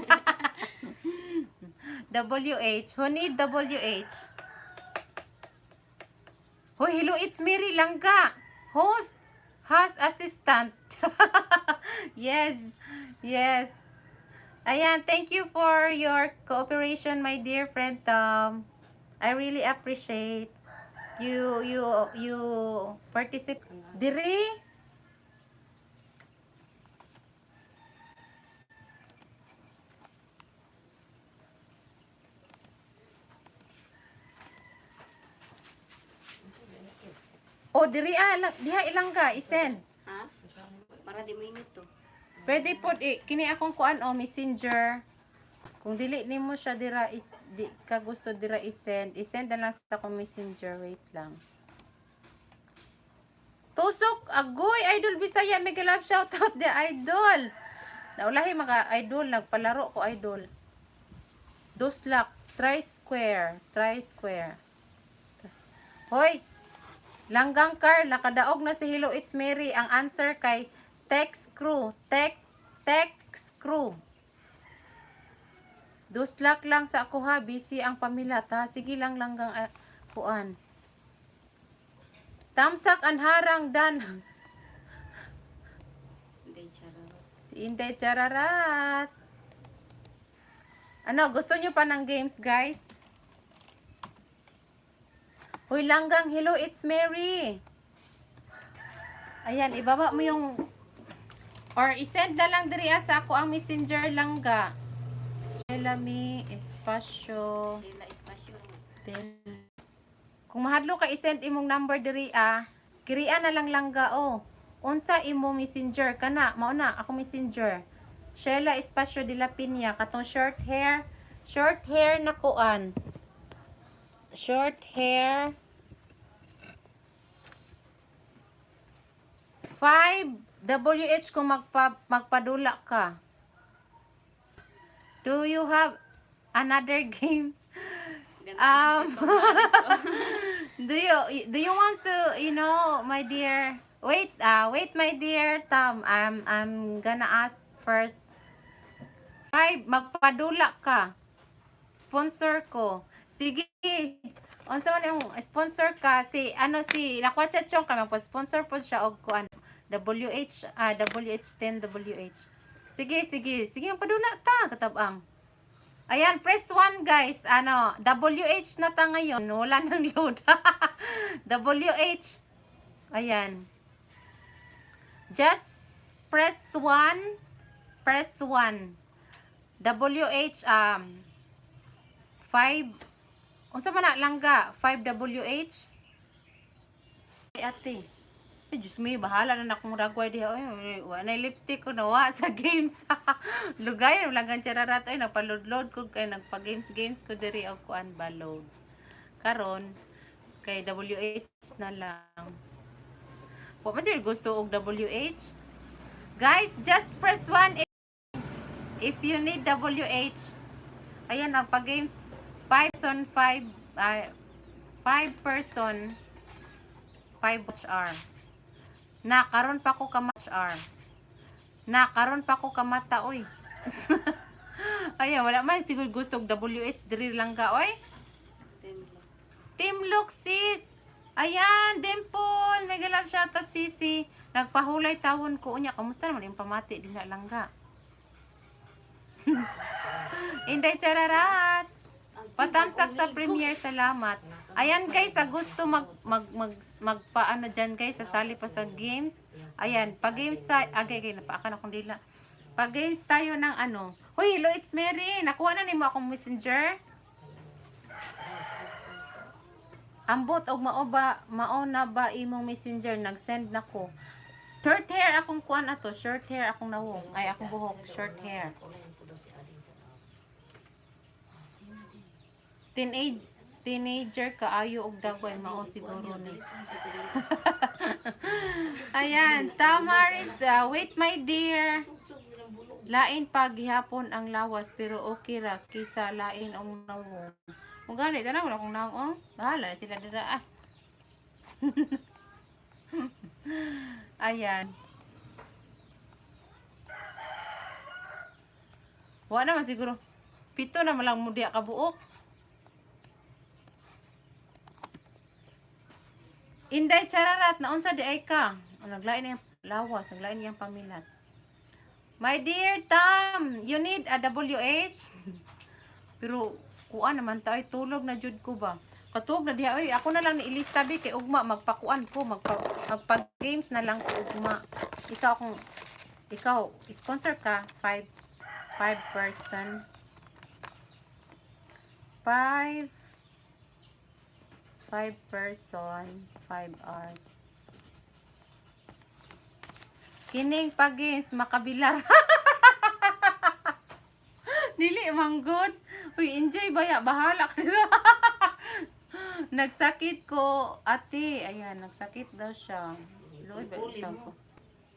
WH, who need WH? Hoy, hello, it's Mary Langga. Host, has assistant. Yes. Ayan, thank you for your cooperation, my dear friend Tom. I really appreciate you participate. Diri? Oh, diri ah, diha ilang ka, isend. Ha? Para di mo init to. Pwede po, eh, kini akong kuan o messenger. Kung dili nimo siya dira is di ka gusto dira isend, isend na lang sa akong messenger. Wait lang. Tusok agoy Idol Bisaya mega love shout out the idol. Naulahi maka idol nagpalaro ko idol. Duslak try square, try square. Hoy. Langgang car nakadaog na si Hello It's Mary ang answer kay text crew, tech text crew. Duslak lang sa ako ha, busy ang pamilya ta. Sige lang langgang kuan. Tamsak ang harang dan. Hindi charot. Si Inday Chararat. Ano, gusto nyo pa ng games, guys? Hoy, langgang, hello, it's Mary. Ayan, ibaba mo yung... Or isend na lang diri ah, sa ako ang messenger langga. Lami is Espacio. Dela Espasyo. Kung mahadlo ka i-send imong number diri ah, kirian na lang langga oh. Unsa imo messenger kana? Mao na ako messenger. Sheila Espacio de la Piña katong short hair na kuan. Short hair 5 WH kung magpadula ka. Do you have another game? Do you want to, my dear, wait, wait, my dear Tom, I'm gonna ask first. Five, magpadula ka. Sponsor ko. Sige. Unsa man yung sponsor ka si ano si Lakwacha Chong ka magpa-sponsor po siya og kuan WH WH10 WH. Sige, sige. Sige, magpadula ta katabang. Ayan, press 1, guys. Ano, WH na ta ngayon. Wala nang load. WH. Ayan. Just press 1. Press 1. WH 5. Unsa man na langga? 5 WH? Ay, ate. Ay, Diyos me, bahala na na akong ragway diha. Oy, wa na lipstick ko nawa sa games. Lugay, wala kang chararat. Ay, nagpa-load-load ko kay nagpa-games games ko diri og kuan ba load. Karon kay WH na lang. Wa man sila gusto og WH. Guys, just press 1 if you need WH. Ayan ang pa-games 5 person 5 5 person 5 HR. Na karon pa ko kama HR. Na karon pa ko kamata oy. Ayan, wala man siguro gusto og WH diri lang ka oy. Team Look sis. Ayan, Dimple. Mega love shoutout sisi. Nagpahulay tawon ko unya. Kamusta naman yung pamati din na langga? Inday chararat. Patamsak sa premiere, salamat. Ayan guys, sa gusto mag mag mag magpaano diyan guys, sasali pa sa games. Ayan, pa games tayo. Agay, agay, napaakan akong dila. Pa games tayo ng ano. Hoy, hello, it's Mary. Nakuha na nimo akong messenger. Ambot og mao ba mao na ba imong messenger, nag-send na ko. Short hair akong kuan ato, short hair akong nawong, ay akong buhok, short hair. Teenager ka ayo og dagway mao siguro ni. Ayan, Tamaris, wait my dear. Lain pa gihapon ang lawas pero okay ra kaysa lain ang nawong. Kung gani tanan wala akong nawong. Oh. Bahala na sila dira ah. Ayan. Wa naman siguro. 7 na lang mo diha kabuok. Inday chararat na unsa di ay ka. Oh, naglain na yung lawas, naglain niyang pamilat. My dear Tam, you need a WH? Pero kuan naman tayo, tulog na jud ko ba? Katug na diha oy, ako na lang ni Elista bi kay ugma magpakuan ko, magpa games na lang ko ugma. Ikaw akong ikaw sponsor ka 5 5 person 5 5 person 5 hours. Kining pag-games makabilar. Dili man good. Uy, enjoy baya bahala ka na. Nagsakit ko, ate. Ayan, nagsakit daw siya. Luoy ba Puli itaw mo. ko?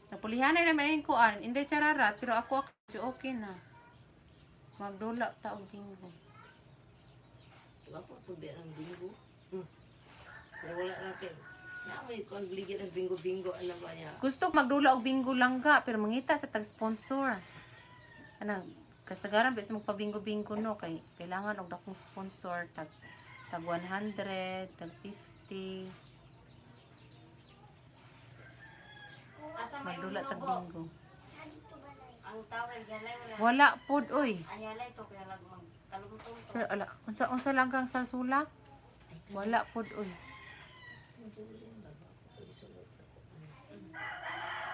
Napulihan na naman yung kuan. Hindi chararat, pero ako ako okay na. Magdula ta og bingo. Wapo po ba ang bingo? Pero wala natin. Namoy kon bligyan ang bingo-bingo ano ba niya. Gusto ko magdula og bingo langga, pero mangita sa tag-sponsor. Ana, kasagaran ba sa magpabingo-bingo no kay kailangan og dakong sponsor tag 100, tag 50, Asa may magdula tag ulo bingo. Ang tawel galay wala. Wala pod oy. Ay halay to kaya lag mag talungtong to. Pero ala, unsa lang kang sasula? Wala pod oy.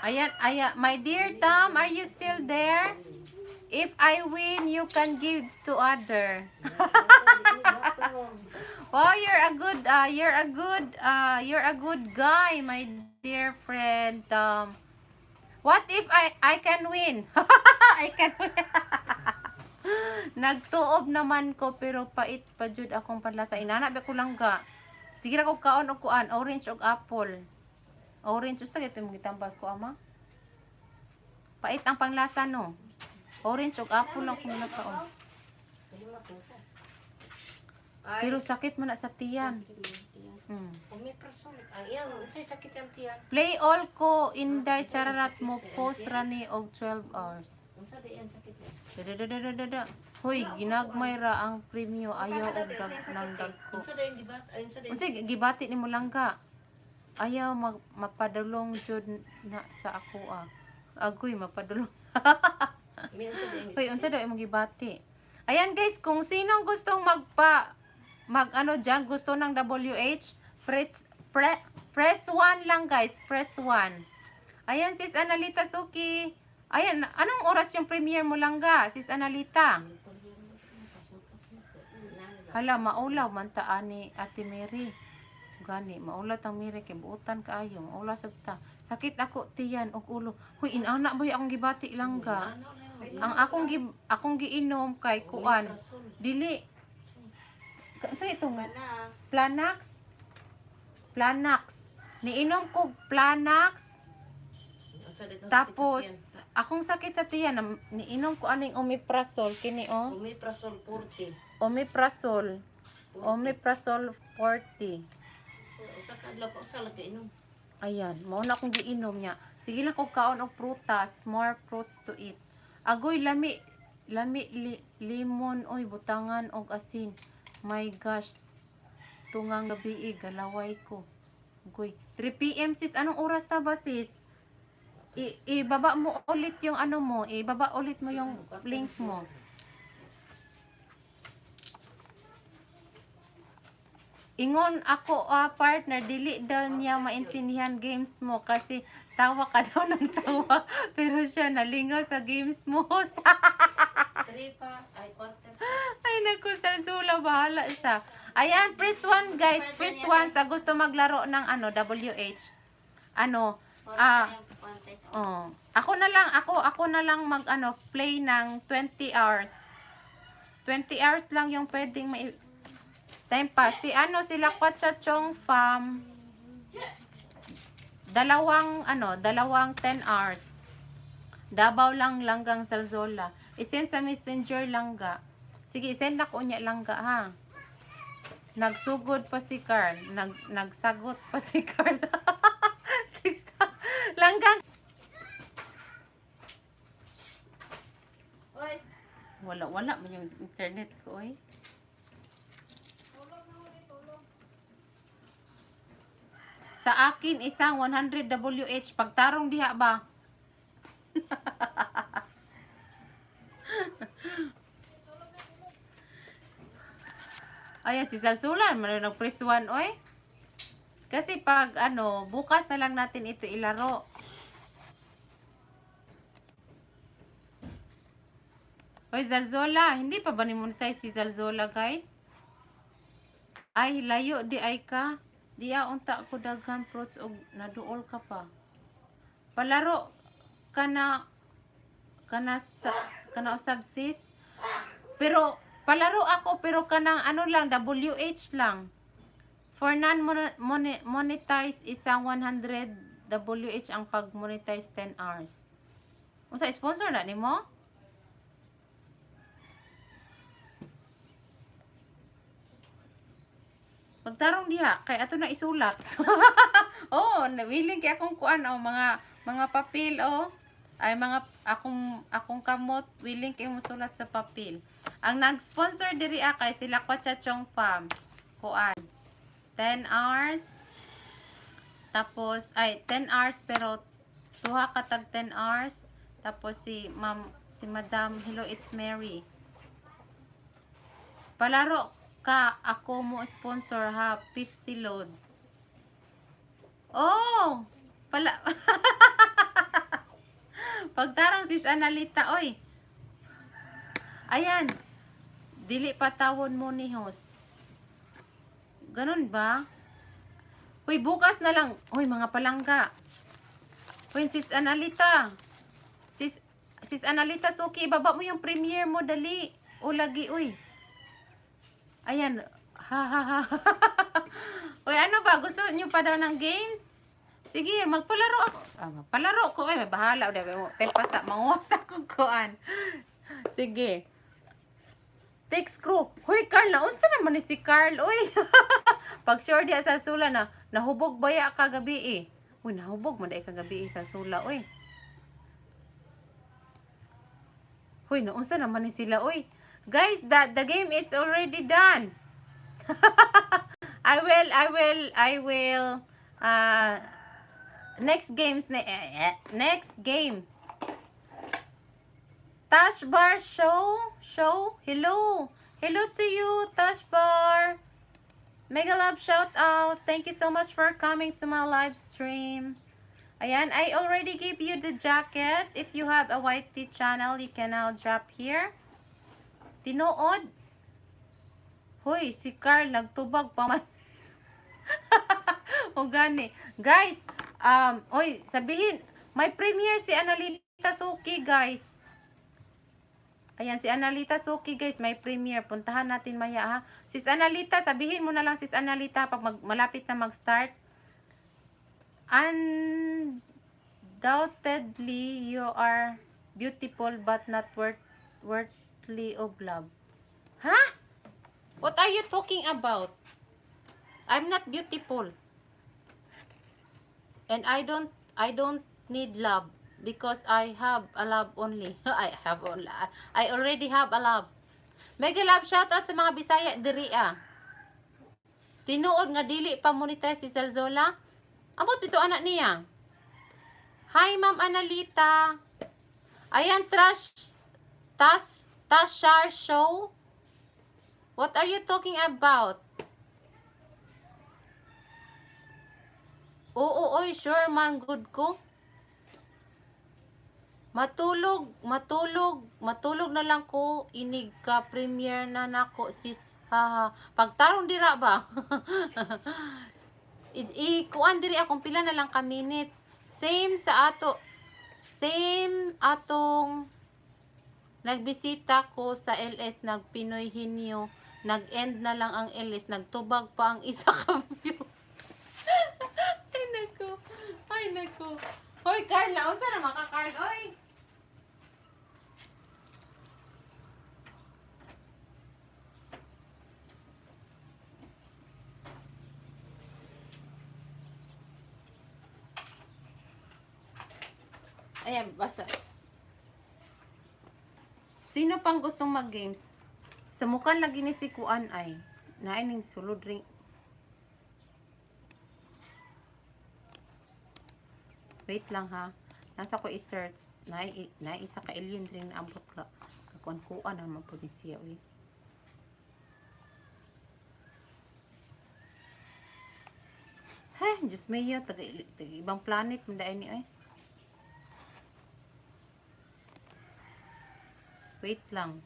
Ayan, ayan, my dear Tom, are you still there? If I win, you can give to other. Oh, you're a good guy, my dear friend. What if I can win? I can win. Nagtuob naman ko pero pait pa jud akong panlasa. Inana ba ko lang ga. Sige ra ko kaon og kuan, orange og apple. Orange usa gyud imong gitambas ko, ama. Pait ang panglasa, no. Orange og apple lang kung nakaon. Ay, Pero sakit man na sa tiyan. Omeprazole. Ang iyang, unsay sakit yang tiyan? Play all ko inday chararat mo post rani og 12 hours. Unsa di yan sakit niya? Dadadadadada. Hoy, ginagmay ra ang premyo, ayaw og dag nang dagko. Unsa di ba? Ay, unsa di? Unsay gibati nimo langga? Ayaw mag mapadulong jud na sa ako ah. Agoy mapadulong. May unsa di Hoy, unsa daw imong gibati? Ayan guys, kung sinong gustong magpa mag ano diyan, gusto ng WH, press 1 lang guys, press 1. Ayan, Sis Analita Suki. Ayan, anong oras yung premiere mo lang ga, Sis Analita? Hala, maulaw man ta ani Ate Mary. Gani, maulaw tang Mary kay buotan kaayo, maulaw sab ta. Sakit ako tiyan og ulo. Huy, inana ba akong gibati lang ga? Ang akong giinom kay kuan. Dili. Unsa itong Wala. Planax? Planax. Niinom ko Planax. Tapos akong sakit sa tiyan, niinom ko aning omeprazole kini oh. Omeprazole 40. Omeprazole. Omeprazole 40. Usa ka adlaw pa usa lang inom. Ayan, mao na akong giinom niya. Sige lang kog kaon og prutas, more fruits to eat. Agoy lami lami limon oy, butangan og asin. My gosh. Tungang gabi eh, galaway ko. Agoy, 3 PM sis, anong oras na ba, sis? Ibaba mo ulit yung ano mo, ibaba ulit mo yung link mo. Ingon ako, ah, partner, dili daw niya maintindihan games mo kasi tawa ka daw ng tawa pero siya nalingaw sa games mo. 3 pa ay quarter. Ay naku, Salsula, bahala siya. Ayan, press 1 guys, press 1 sa gusto maglaro ng ano, WH. Ano, ah, oh. Ako na lang, ako na lang mag ano, play ng 20 hours. 20 hours lang yung pwedeng may time pass. Si ano, sila Kwacha Chong Fam. Dalawang ano, dalawang 10 hours. Davao lang langgang Salzola. I-send sa Messenger langga. Sige, i-send na ko niya langga ha. Nagsugod pa si Carl. Nagsagot pa si Carl. Langgang. Oy. Wala, wala man yung internet ko eh. Sa akin, isang 100 WH. Pagtarong diha ba? Ayan, si Salsulan, man nag-press 1, oy. Kasi pag ano, bukas na lang natin ito ilaro. Oy, Zalzola, hindi pa ba ni-monetize si Zalzola, guys? Ay, layo di ay ka. Di unta ko daghan fruits og naduol ka pa. Palaro kana kana sa kana usab sis. Pero palaro ako pero kanang ano lang, WH lang. For non-monetize isang 100 WH ang pag-monetize 10 hours. Unsa sponsor na nimo? Pagtarong diha kay ato na isulat. Oh, willing kay akong kuan oh, mga papel oh. Ay mga akong kamot willing kay musulat sa papel. Ang nag-sponsor diri ah, kay sila Kwacha Chong Fam. Kuan. 10 hours. Tapos ay 10 hours pero tuha ka tag 10 hours. Tapos si Ma'am si Madam Hello It's Mary. Palaro ka, ako mo sponsor ha, 50 load. Oh! Pala. Pagtarong sis Analita, oy. Ayan. Dili pa tawon mo ni host. Ganun ba? Uy, bukas na lang. Uy, mga palangga. Uy, Sis Analita. Sis Analita Suki, ibaba mo yung premiere mo, dali. O, lagi, uy. Ayan. Ha, ha, ha. Uy, ano ba? Gusto niyo pa daw ng games? Sige, magpalaro ako. Ah, magpalaro ko. Uy, may bahala. Uy, tempa sa manguwasa ko kuan. Sige. Text crew. Hoy, Carl, naunsa naman ni si Carl? Uy. Pag sure diya sa sula na, nahubog baya kagabi eh. Uy, nahubog man dai kagabi eh sa sula, uy. Hoy, naunsa naman ni sila, uy. Guys, the game, it's already done. I will, next games, next game. Tash Bar Show, hello. Hello to you, Tash Bar. Mega love shout out. Thank you so much for coming to my live stream. Ayan, I already gave you the jacket. If you have a YT channel, you can now drop here. Tinuod. Hoy, si Carl nagtubag pa man. O gani. Guys, oy, sabihin, may premiere si Analita Suki, guys. Ayan, si Analita Suki, guys, may premiere. Puntahan natin maya, ha. Sis Analita, sabihin mo na lang, Sis Analita, pag malapit na mag-start. Undoubtedly, you are beautiful but not worthly of love. Ha? What are you talking about? I'm not beautiful. And I don't need love because I have a love only. I already have a love. Mega love shout out sa mga Bisaya diri ah. Tinuod nga dili pa monetize si Salzola. Amot bitaw anak niya. Hi, Ma'am Analita. Ayan, trash tas Tashar Show. What are you talking about? Oo, oy, sure man, good ko. Matulog, matulog, matulog na lang ko. Inig ka, premiere na nako, sis. Haha. Pagtarong dira ba? Ikuan diri akong pila na lang ka minutes. Same sa ato. Same atong nagbisita ko sa LS, nag Pinoy Henyo. Nag-end na lang ang LS, nagtubag pa ang isa ka view. Ay nako. Ay nako. Hoy Carla, unsa na maka Carl oy? Ayan, basta. Sino pang gustong mag-games? Sa mukha lagi ni si Kuan ay. Naining sulod ring. Wait lang ha. Nasa ko i-search. Na isa ka alien ring naambot ka. Kakuan-kuan naman po ni siya. Uy. Ha, Diyos mio, taga ibang planet man dai ni ay. Wait lang.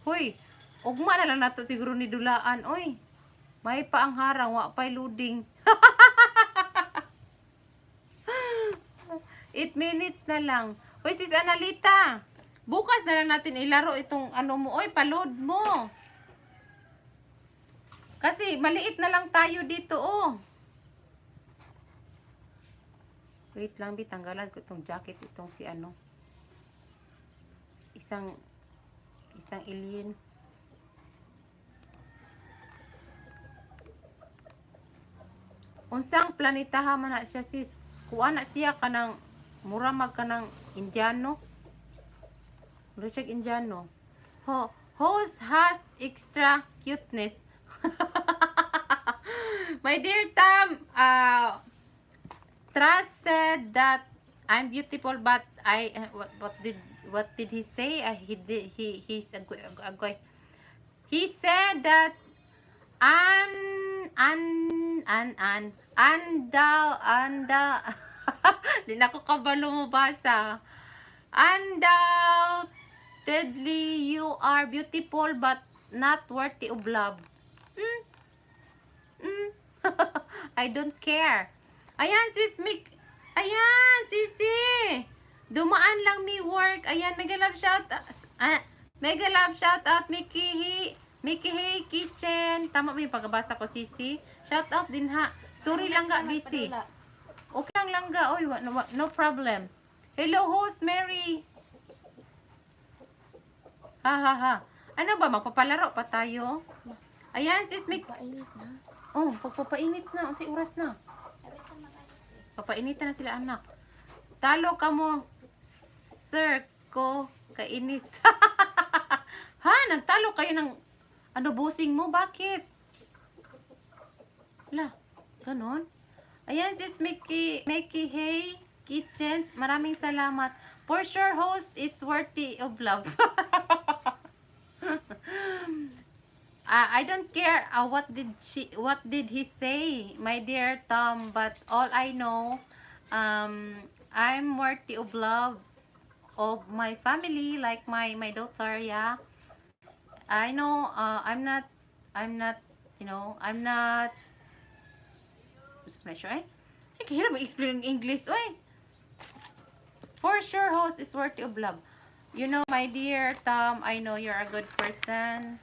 Hoy, ugma na lang nato siguro ni dulaan, oy. May pa ang harang, wa pa'y loading. 8 minutes na lang. Hoy, Sis Analita, bukas na lang natin ilaro itong ano mo. Oy, pa-load mo. Kasi maliit na lang tayo dito, oh. Wait lang, bi, tanggalan ko itong jacket, itong si ano. Isang alien. Unsang planeta ha man na siya, sis? Kuha na siya kanang mura mag kanang Indiano. Mura siya Indiano. Ho, host has extra cuteness. My dear Tam, Trust said that I'm beautiful, but I what did he say? He did he he's a, a, a, he said that an an an an anda anda, di na ko kabalo mo basa. Undoubtedly Tedly, you are beautiful but not worthy of love. I don't care. Ayan, sis Mick. Ayan, sisi. Dumaan lang mi work. Ayan, mega love shout, ah, mega love shout out, Mickey. Mickey Hey Kitchen. Tama ba yung pagkabasa ko, sisi? Shout out din ha. Sorry lang ga, busy. Okay lang langga. Oy, no, no problem. Hello, host Mary. Ha ha ha. Ano ba, magpapalaro pa tayo? Ayan, sis Mick. Painit na. Oh, pagpapainit na. Unsay oras na? Papainitan na sila, anak. Talo ka mo, sir ko, kainis. Ha? Nagtalo kayo ng ano busing mo? Bakit? La, ganon. Ayan, sis Mickey, Mickey Hey Kitchens. Maraming salamat. For sure, host is worthy of love. I don't care what did he say, my dear Tom, but all I know, I'm worthy of love of my family, like my daughter, yeah. I know I'm not I'm not pressure eh. Ay, kahirap mag-explain ng English, oy. For sure, host is worthy of love. My dear Tom, I know you're a good person.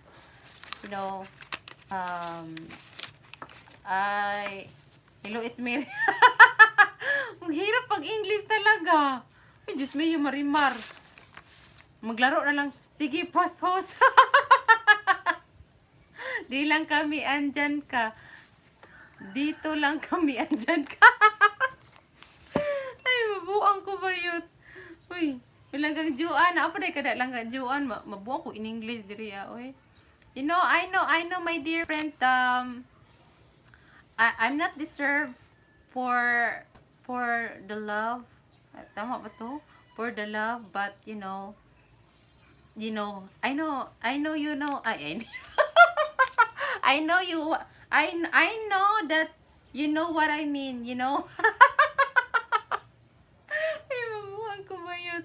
I Hello, it's Mary. Ang hirap pag English talaga. Ay, Diyos mio, Marimar. Maglaro na lang. Sige, pause host. Di lang kami andyan ka. Dito lang kami andyan ka. Ay, mabuang ko ba yun? Uy, langgang juan. Apa day kada langgang juan? Mabuang ko in English diri ah, uy. I know, my dear friend, I'm not deserved for the love. Tama ba to? For the love, but I know you know, I know you, I know that you know what I mean. Ay, mabuhan ko ba yun?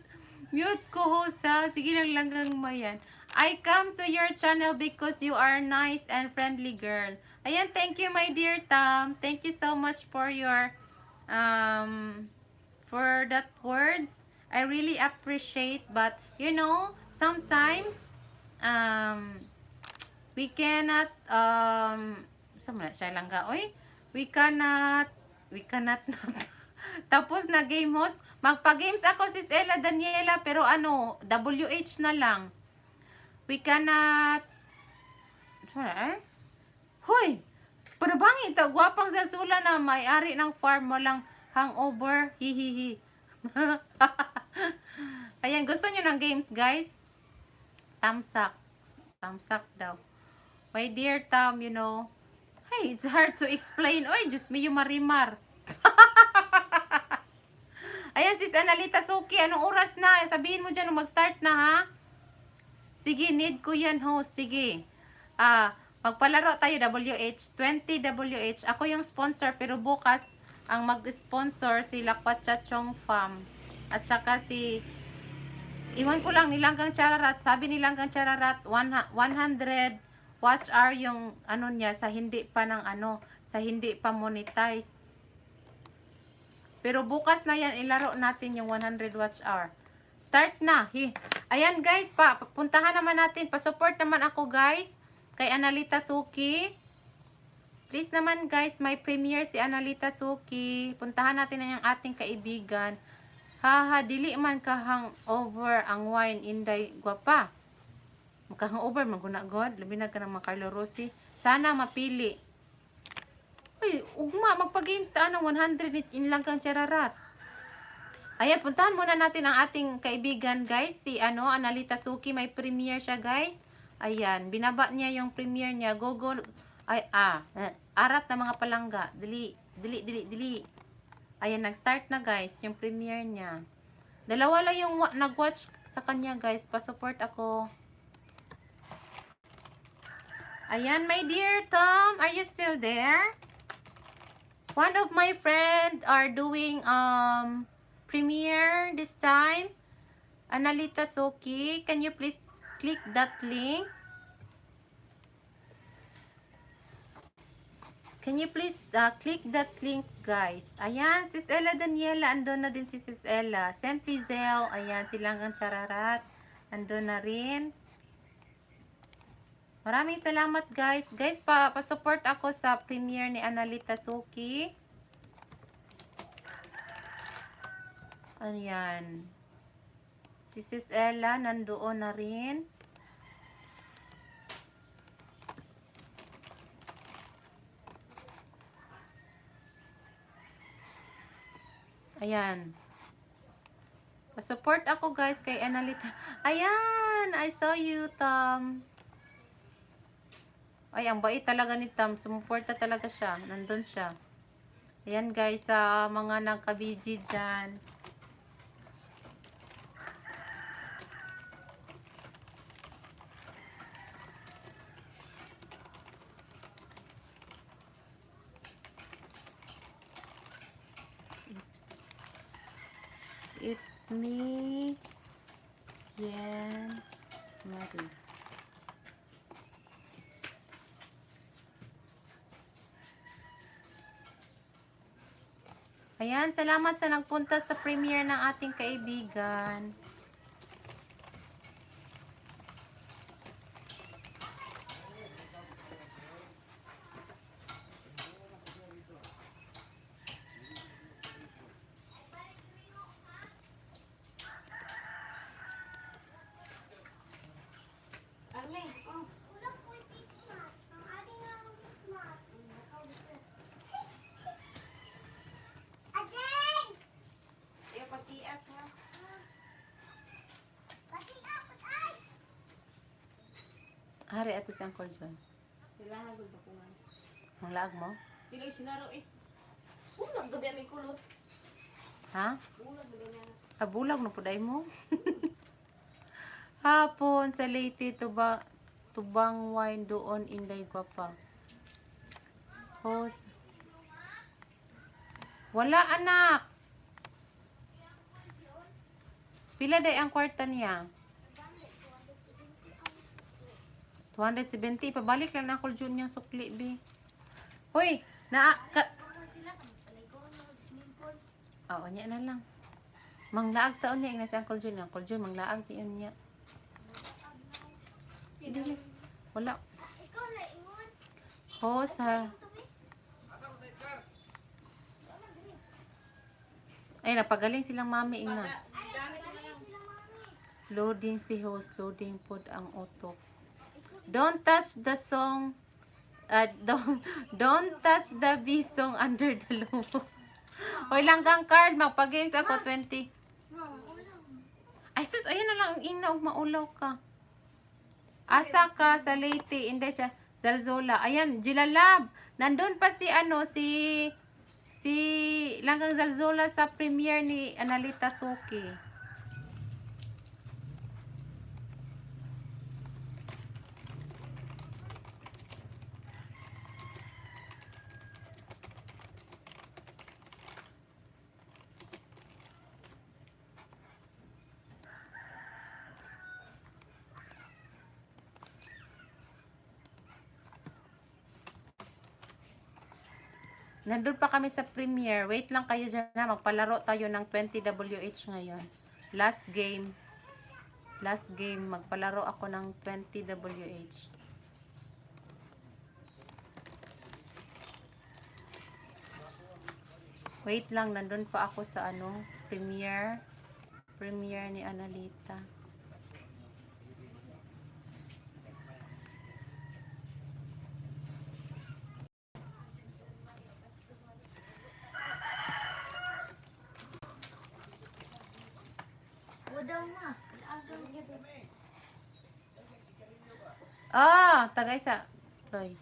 Mute ko, host, ha? Sige lang langgang mayan. I come to your channel because you are nice and friendly girl. Ayan, thank you, my dear Tom. Thank you so much for that words. I really appreciate, but sometimes, we cannot, sa na siya lang ga, oy, we cannot not. Tapos na game, host. Magpa-games ako, sis Ella Daniela, pero ano, WH na lang. We cannot, sorry, eh? Hoy! Panabangin, ta gwapang sasula na may-ari ng farm walang hangover. Hihihi. Ayan, gusto niyo ng games, guys? Tamsak. Tamsak daw. My dear Tom, hey, it's hard to explain. Oy, Diyos mio, Marimar. Ayan, sis Analita Suki, anong oras na? Sabihin mo dyan nung mag-start na, ha? Sige, need ko yan, host. Sige. Ah, magpalaro tayo, WH. 20 WH. Ako yung sponsor, pero bukas, ang mag-sponsor si Lakwatsa Chong Fam. At saka si, iwan ko lang, nilanggang Chararat. Sabi nilanggang Chararat, 100 watch hour yung ano niya sa hindi pa ng ano, sa hindi pa monetize. Pero bukas na yan, ilaro natin yung 100 watch hour. Start na. Hi. Ayan guys, pa puntahan naman natin. Pa-support naman ako, guys, kay Analita Suki. Please naman guys, may premiere si Analita Suki. Puntahan natin ang ating kaibigan. Haha, dili man ka hangover ang wine, inday gwapa. Maka-hangover man guna god, labi na ka ng mga Carlo Rossi. Sana mapili. Uy, ugma magpa-games ta ng 100 ni inlang kang chararat. Ayan, puntahan muna natin ang ating kaibigan, guys, si ano, Analita Suki, may premiere siya, guys. Ayan, binaba niya yung premiere niya. Go go ay ah, eh, arat na mga palangga. Dili, dili, dili, dili. Ayan, nag-start na guys, yung premiere niya. Dalawa lang yung nag-watch sa kanya, guys. Pa-support ako. Ayan, my dear Tom, are you still there? One of my friend are doing premiere this time. Analita Soki. Can you please click that link? Can you please click that link, guys? Ayan, Sis Ella Daniela. Andun na din si Sis Ella. Sempli Zel. Ayan, silang ang chararat. Andun na rin. Maraming salamat, guys. Guys, pa-support ako sa premiere ni Analita Suki. Ayan. Si Sis Ella, nandoon na rin. Ayan. Pa-support ako, guys, kay Analita. Ayan! I saw you, Tom. Ay, ang bait talaga ni Tom. Sumuporta talaga siya. Nandun siya. Ayan, guys, sa mga nagka-BG dyan. It's me, Yen Marie. Ayan, salamat sa nagpunta sa premiere ng ating kaibigan. Arne, oh. Iyo pagtiak ha. Hari, ato si Uncle John. Kailangan gud bakuhan. Ang laag mo? Dili sinaro eh. Ulag gabi ang kulot. Ha? Ulag gabi niya. Abulag na puday mo. Hapon sa Leyte, tubang wine doon, Inday Gwapa. Host. Wala, anak. Pila day ang kwarta niya? 270. Pabalik lang na ako Jun niyang sukli, bi. Hoy, na ka, Oo, niya na lang. Manglaag taon niya, ingna si Uncle Jun. Uncle Jun, manglaag piyon niya. Dili. Wala. Host, ha. Ay, napagaling silang mami, ingna. Gamit mo na lang. Loading si host, loading pod ang utok. Don't touch the song. Don't touch the B song under the logo. Hoy, langgang card, magpa-games ako 20. Ay sus, ayun na lang ang ina ug maulaw ka. Asa ka sa Leyte, hindi siya Zalzola. Ayan, Jilalab. Nandun pa si ano si si Langgang Zalzola sa premiere ni Analita Suki. Nandun pa kami sa premiere. Wait lang kayo dyan na. Magpalaro tayo ng 20WH ngayon. Last game. Last game. Magpalaro ako ng 20WH. Wait lang. Nandun pa ako sa ano, premiere. Premiere ni Analita. Ah, tagay sa. Loy.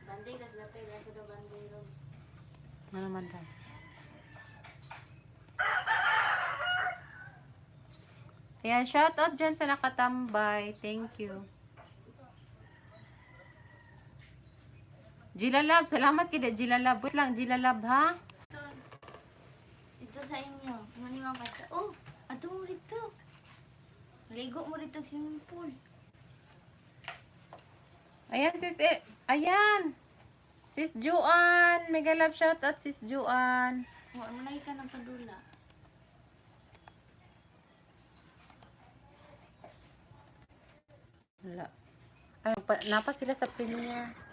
Banday kas natay nasa daw banday ron. Ano man daw? Ayan, shout out dyan sa nakatambay. Thank you. Jilalab, salamat kida Jilalab. Wait lang, Jilalab ha. Ito sa Ingon ni mama pa, oh, ato mo rito. Ligo mo rito sa swimming pool. Ayan, sis, eh, ayan. Sis Juan, mega love shout out sis Juan. Wa mo lagi ka ng padula. Wala. Ay, pa, napa sila sa premiere.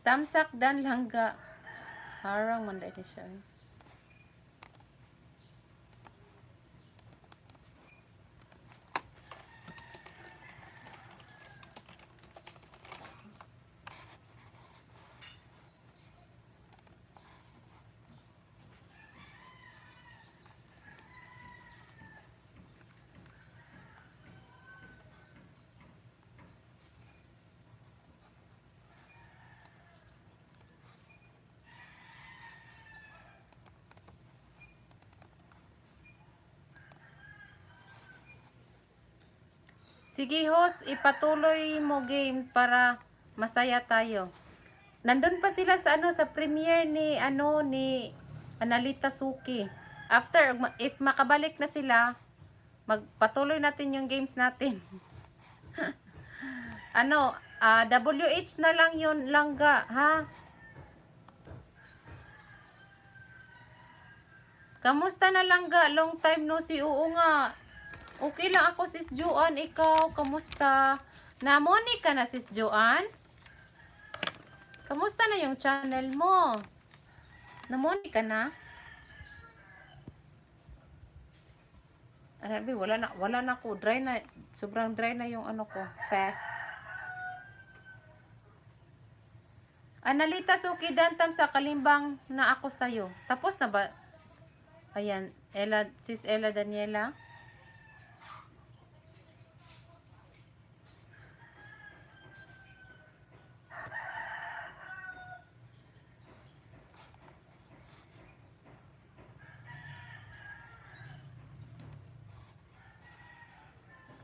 Tamsak dan langga. Harang man dahil siya. Eh. Sige host, ipatuloy mo game para masaya tayo. Nandun pa sila sa ano sa premiere ni ano ni Analita Suki. After if makabalik na sila, magpatuloy natin yung games natin. Ano, WH na lang yun langga, ha? Kamusta na langga? Long time no see. Oo nga. Okay lang ako, sis Joanne. Ikaw, kamusta? Namoni ka na, sis Joanne? Kamusta na yung channel mo? Namoni ka na? Ano, be, wala na ako. Dry na, sobrang dry na yung ano ko, fast. Analita Suki Dantam sa kalimbang na ako sa'yo. Tapos na ba? Ayan, Ella, sis Ella Daniela.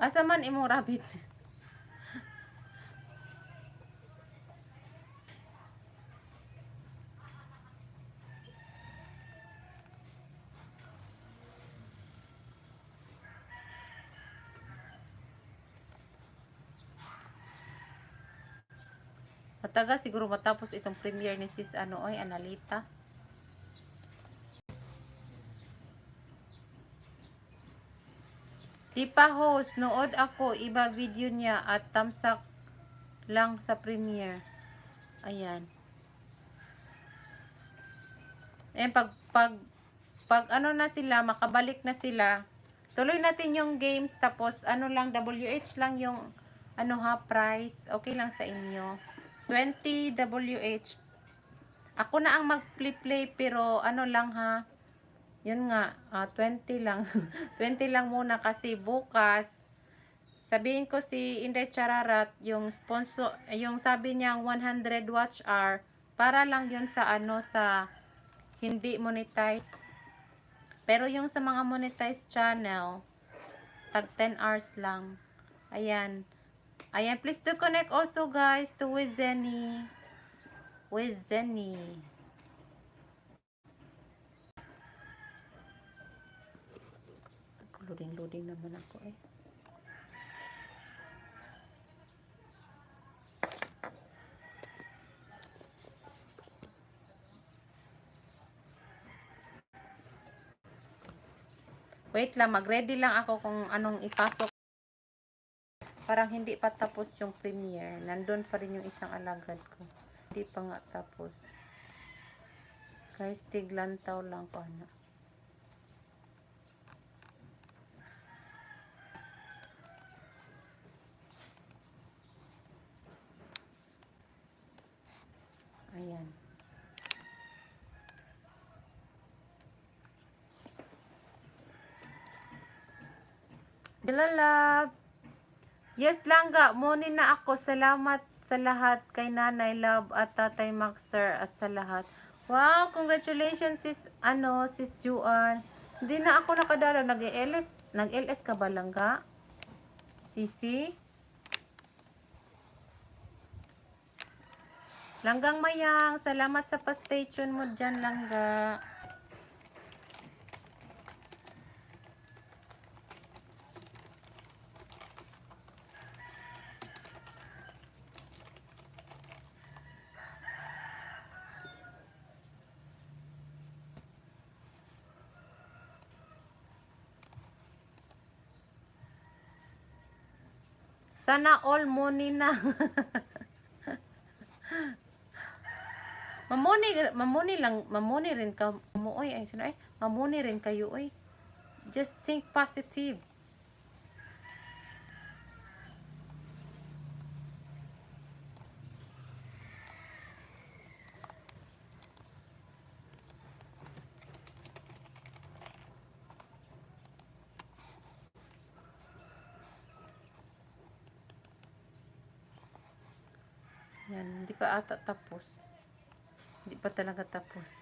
Asa man imong rabbits? Matagal siguro matapos itong premiere ni sis ano oy Analita. Di pa host, nood ako iba video niya at tamsak lang sa premiere. Ayan. Eh pag ano na sila, makabalik na sila, tuloy natin yung games tapos ano lang WH lang yung ano ha price. Okay lang sa inyo. 20 WH. Ako na ang mag-play pero ano lang ha. Yun nga, 20 lang. 20 lang muna kasi bukas sabihin ko si Inday Chararat yung sponsor yung sabi niyang 100 watch hour para lang yun sa ano sa hindi monetize. Pero yung sa mga monetized channel, tag 10 hours lang. Ayan. Ayan, please do connect also guys to Wizeni. Wizeni. Loading, loading naman ako eh. Wait lang, mag-ready lang ako kung anong ipasok. Parang hindi pa tapos yung premiere. Nandun pa rin yung isang alagad ko. Hindi pa nga tapos. Guys, tiglantaw lang ko ano. Ayan. Dala love. Yes, Langga, muni na ako. Salamat sa lahat kay Nanay Love at Tatay Maxer at sa lahat. Wow, congratulations sis, ano, sis Juan. Hindi na ako nakadala. Nag-LS, nag-LS ka ba, Langga? Sisi? Langgang Mayang, salamat sa pa-stay tune mo dyan, Langga. Sana all money na. Mamuni, mamuni lang, mamuni rin ka mo oy, ay sino ay, mamuni rin kayo oy. Just think positive. Yan, hindi pa ata tapos. Hindi pa talaga tapos.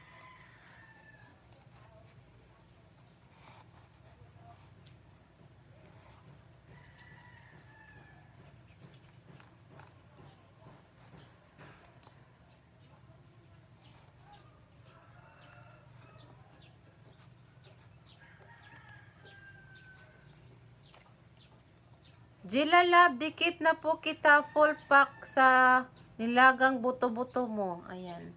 Jila Love, dikit na po kita full pack sa nilagang buto-buto mo. Ayan.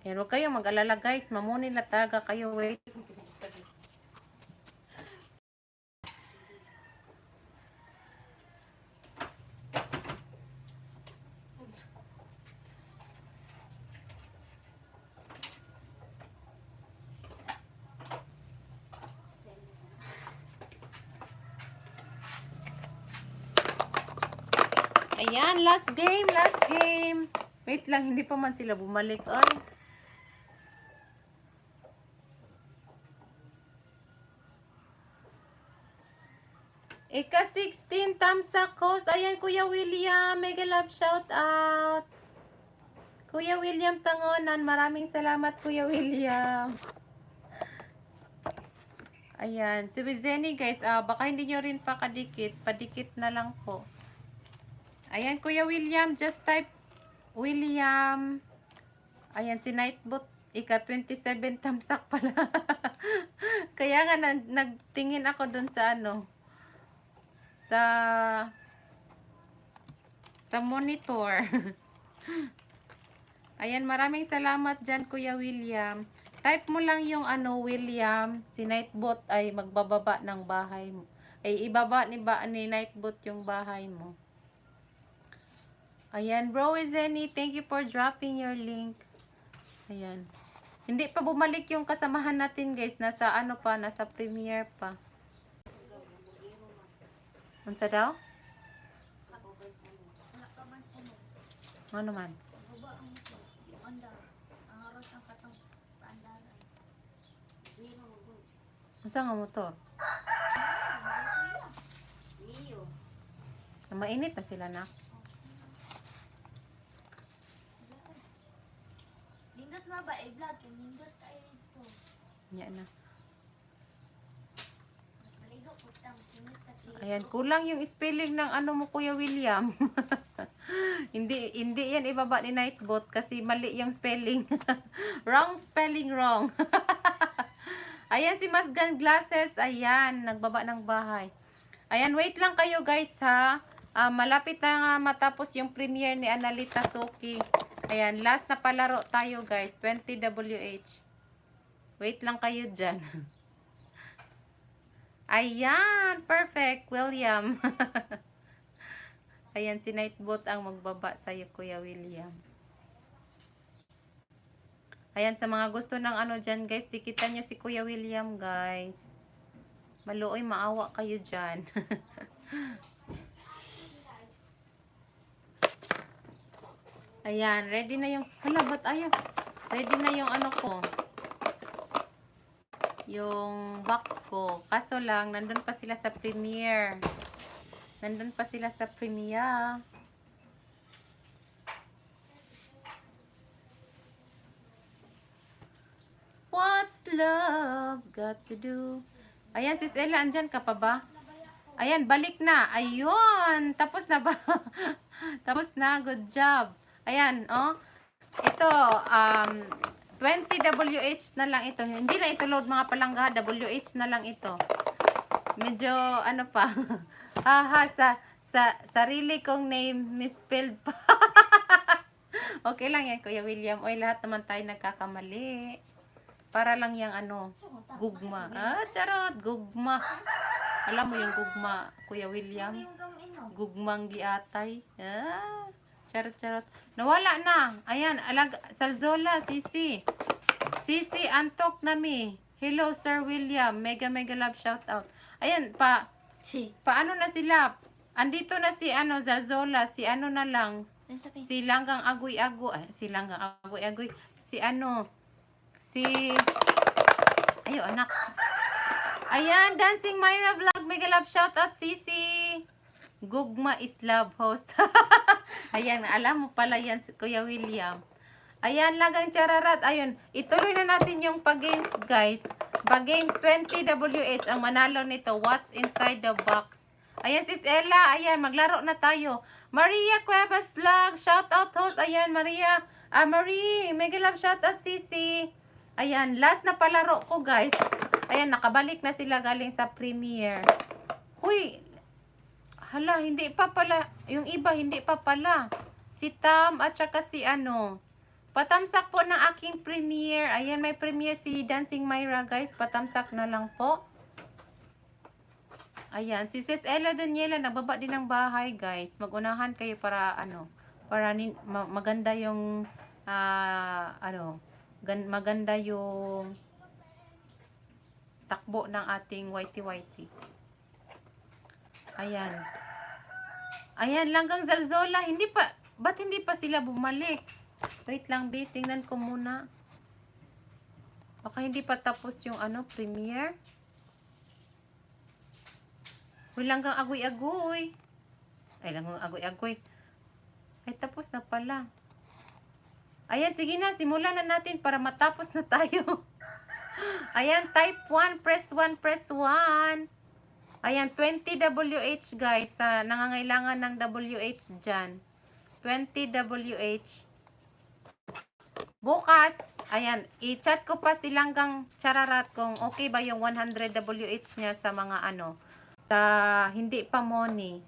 Ayan, huwag kayong mag-alala guys. Mamuni na talaga kayo. Wait. Ayan, last game, last game. Wait lang, hindi pa man sila bumalik. Ay. Ika 16, Tamsak host. Ayan, Kuya William. Mega love shout out. Kuya William Tangonan, maraming salamat, Kuya William. Ayan, si Zenny guys, baka hindi nyo rin pa kadikit. Padikit na lang po. Ayan, Kuya William, just type William. Ayan, si Nightbot, ika 27 tamsak pala. Kaya nga, nagtingin ako dun sa ano, sa monitor. Ayan, maraming salamat dyan, Kuya William. Type mo lang yung ano, William, si Nightbot ay magbababa ng bahay mo. Ay, ibaba ni Nightbot yung bahay mo. Ayan, bro Zenny, thank you for dropping your link. Ayan. Hindi pa bumalik yung kasamahan natin, guys. Nasa ano pa, nasa premiere pa. Unsa daw? Wala ka man sa mo. Ano man? Baba ang motor. Yung andar. Ang aros ang katong paandaran. Unsa nga motor? Mio. Mainit na sila na. Lindot ma ba? I-vlog. Yung lindot ay dito. Nya na. Nagpaligo po tam. Singit na kilo. Ayan, kulang yung spelling ng ano mo, Kuya William. Hindi hindi yan ibaba ni Nightbot kasi mali yung spelling. Wrong spelling, wrong. Ayan si Masgan Glasses, ayan, nagbaba ng bahay. Ayan, wait lang kayo guys ha. Malapit na nga matapos yung premiere ni Analita Soki. Ayan, last na palaro tayo guys, 20 WH. Wait lang kayo dyan. Ayan, perfect, William. Ayan, si Nightbot ang magbaba sa'yo, Kuya William. Ayan, sa mga gusto ng ano dyan, guys, dikitan nyo si Kuya William, guys. Maluoy, maawa kayo dyan. Ayan, ready na yung... Hala, ba't ayaw? Ready na yung ano ko. Yung box ko. Kaso lang, nandun pa sila sa premiere. Nandun pa sila sa premiere. What's love got to do? Ayan, Sis Ella, andyan ka pa ba? Ayan, balik na. Ayun, tapos na ba? Tapos na, good job. Ayan, oh. Ito, 20 WH na lang ito. Hindi na ito load, mga palangga. WH na lang ito. Medyo, ano pa. Haha, sa sarili kong name, misspelled pa. Okay lang yan, Kuya William. Oy, lahat naman tayo nagkakamali. Para lang yung ano, gugma. Ah, charot, gugma. Alam mo yung gugma, Kuya William? Gugmang giatay. Ah, charot, charot. Nawala na. Ayan, alag, Salzola, Sisi. Sisi, antok na mi. Hello, Sir William. Mega, mega love shout out. Ayan, Si. paano na sila? Andito na si ano, Zalzola, si ano na lang, si Langgang Agoy-Agoy, ay, si Langgang Agoy-Agoy, si ano, si, ayo anak. Ayan, Dancing Myra Vlog, mega love shout out, Sisi. Gugma is love host. Ayan, alam mo pala yan, si Kuya William. Ayan, Langgang Chararat. Ayun, ituloy na natin yung pag-games, guys. Pag-games 20WH ang manalo nito. What's inside the box? Ayan, Sis Ella. Ayan, maglaro na tayo. Maria Cuevas Vlog. Shout out host. Ayan, Maria. Ah, Marie. Mega love shout out, Sisi. Ayan, last na palaro ko, guys. Ayan, nakabalik na sila galing sa premiere. Huy, hala, hindi pa pala. Yung iba, hindi pa pala. Si Tam at saka si ano. Patamsak po ng aking premiere. Ayan, may premiere si Dancing Myra, guys. Patamsak na lang po. Ayan, si Sis Ella Daniela, nagbaba din ng bahay, guys. Magunahan kayo para, ano, para maganda yung, ano, maganda yung takbo ng ating whitey-whitey. Ayan. Ayan, Langgang Zalzola, hindi pa, ba't hindi pa sila bumalik? Wait lang, B, tingnan ko muna. Baka hindi pa tapos yung ano, premiere. Uy, Langgang Agoy-Agoy. Ay, Langgang Agoy-Agoy. Ay, tapos na pala. Ayan, sige na, simulan na natin para matapos na tayo. Ayan, type 1, press 1, press 1. Ayan, 20 WH guys. Sa nangangailangan ng WH dyan. 20 WH. Bukas, ayan, i-chat ko pa si Langgang Chararat kung okay ba yung 100 WH niya sa mga ano, sa hindi pa money.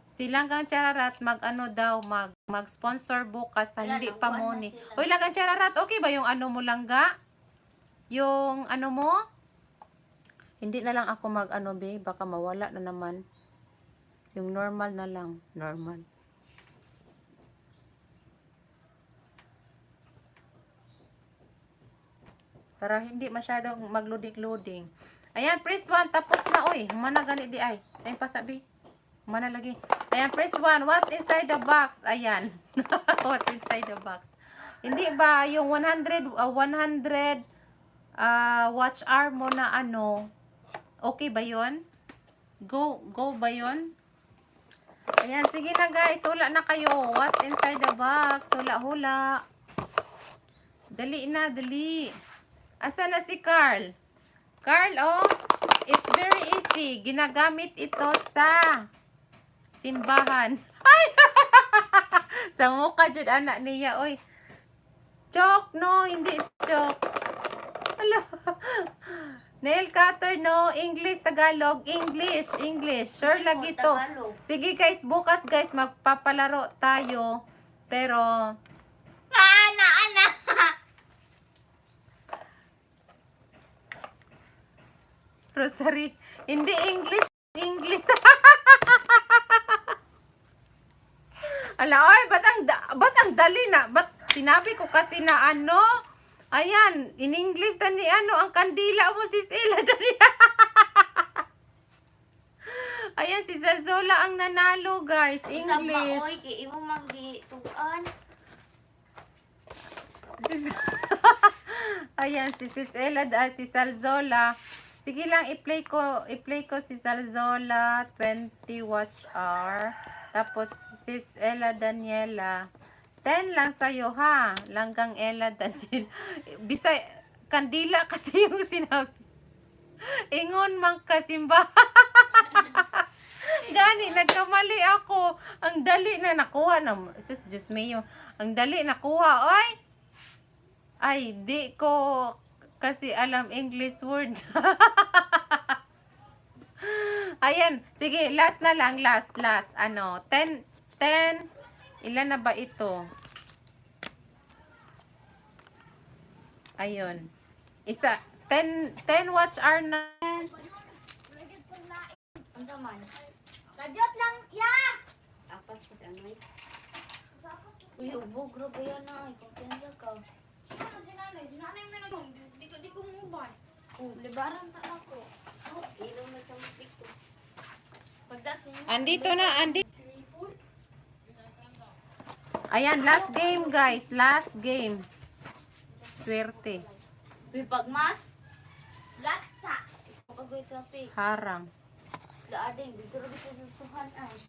Si Langgang Chararat mag-ano daw, mag-sponsor bukas sa Wala hindi na, pa buwan na money. sila. Hoy, Langgang Chararat, okay ba yung ano mo, Langga? Yung ano mo? Hindi na lang ako mag-ano, be. Baka mawala na naman. Yung normal na lang. Normal. Para hindi masyadong mag-loading-loading. Ayan, press 1. Tapos na, oy. Humana gani di ay. Ayun pa sabi. Humana lagi. Ayan, press 1. What's inside the box? Ayan. What's inside the box? Hindi ba yung 100, 100 watch hour mo na ano, okay ba yun? Go, go ba yun? Ayan, sige na guys. Hula na kayo. What's inside the box? Hula, hula. Dali na, dali. Asa na si Carl? Carl, oh. It's very easy. Ginagamit ito sa simbahan. Ay! Sa mukha jud anak niya, oy. Chalk, no, hindi chalk. Hala. Nail cutter, no. English, Tagalog, English, English. Sure lagi to. Tagalog. Sige guys, bukas guys, magpapalaro tayo. Pero, Ana, ana. Rosary, hindi English, English. Ala, oy, ba't ang dali na? Ba't sinabi ko kasi na ano? Ayan, in English na ni ano, ang kandila mo si Sila. Dali. Ayan, si Zazola ang nanalo, guys. English. Sa oy, kay imo mang gituan. Ayan, si Sis Ella, si Salzola. Sige lang, i-play ko si Salzola, 20 watch hour. Tapos, si Sis Ella Daniela. 10 lang sa'yo, ha? Langgang Ella Daniela. Bisay, kandila kasi yung sinabi. Ingon man kasimba. Gani, nagkamali ako. Ang dali na nakuha na. Sis, Diyos mio. Ang dali nakuha. Oy! Ay, di ko kasi alam English word. Ayan, sige, last na lang, last, last. Ano, 10, 10, ilan na ba ito? Ayun. Isa, 10, 10 watch hour na. Unsa man? Kadyot lang, ya! Apas pa si Anay. Uy, ubog ra ba yan na? Ay, kumpiyansa ka. Ano si nanay? Si nanay may nag. Di ko muuban. Oh, libaran ta ako. Oh, ilaw na sa dito. Pagdat sa inyo. Andito na, andito. Ayan, last game guys, last game. Swerte. Uy, pagmas. Lata! Pagagoy traffic. Harang. Sila ading, dito ra sa susuhan ay.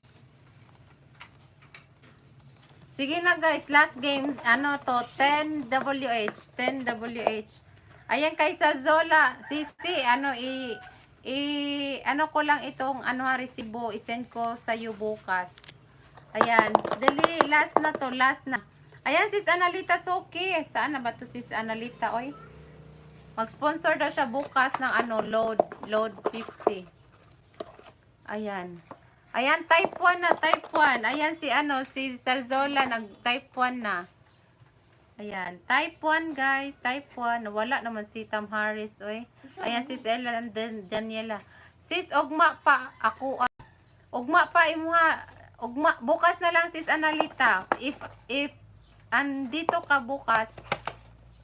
Sige na guys, last game, ano to, 10 WH, 10 WH. Ayan kay sa Zola, Sisi, ano i ano ko lang itong ano ha, resibo, isend ko sa iyo bukas. Ayan, dali, last na to, last na. Ayan, sis Analita Soki. Saan na ba to sis Analita, oy? Mag-sponsor daw siya bukas ng ano, load 50. Ayan. Ayan, type 1 na, type 1. Ayan si ano, si Salzola nag type 1 na. Ayan, type 1 guys, type 1. Wala naman si Tam Harris, oy. Ayan si Ella and Daniela. Sis ugma pa ako. Ugma pa imuha. Ugma bukas na lang sis Analita. If andito ka bukas,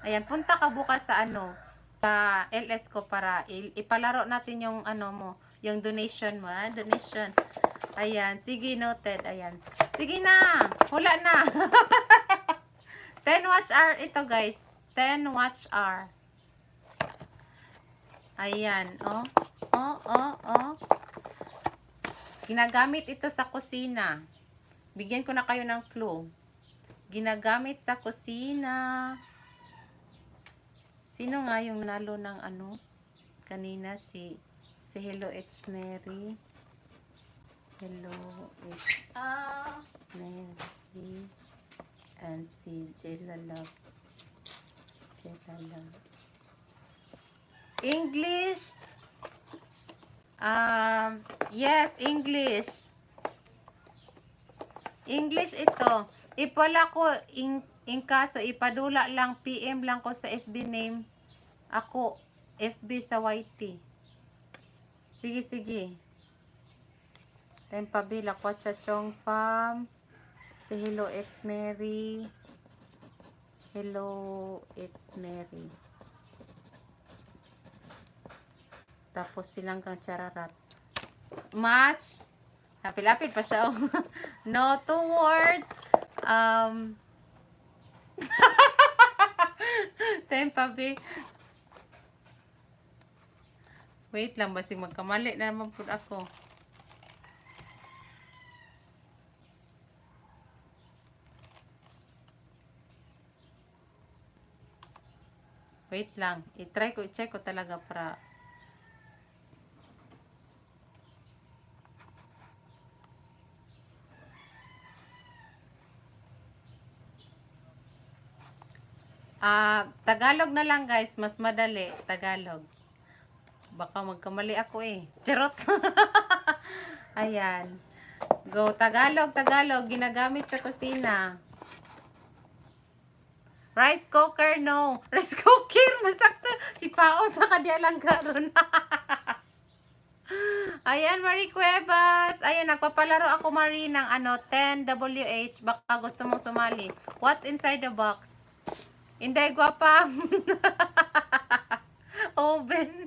ayan, punta ka bukas sa ano, sa LS ko para ipalaro natin yung ano mo, yung donation mo, ha? Donation. Ayan, sige, noted. Ayan. Sige na, hula na. 10 watch hour ito, guys. 10 watch hour. Ayan, oh. Oh. Ginagamit ito sa kusina. Bigyan ko na kayo ng clue. Ginagamit sa kusina. Sino nga yung nalo ng ano? Kanina si Hello H Mary. Hello H Mary and si Jella Love. Jella Love. English. Yes, English. English ito. Ipala ko in kaso ipadula lang PM lang ko sa FB name ako FB sa YT. Sige, sige. Tempabila Kwacha Chong Fam. Si Hello It's Mary. Hello It's Mary. Tapos silang kang chararat. Match. Lapit-lapit pa siya. Oh. No, two words. Tempa B. Wait lang, basig magkamali na naman po ako. Wait lang. I-try ko, i-check ko talaga para. Ah, Tagalog na lang guys, mas madali, Tagalog. Baka magkamali ako eh. Charot. Ayan. Go Tagalog, Tagalog, ginagamit sa kusina. Rice cooker, no. Rice cooker, masakto. Si Pao nakadiya lang karon. Ayan, Marie Cuevas. Ayan, nagpapalaro ako, Marie, ng ano, 10WH. Baka gusto mong sumali. What's inside the box? Inday, guwapa. Oven.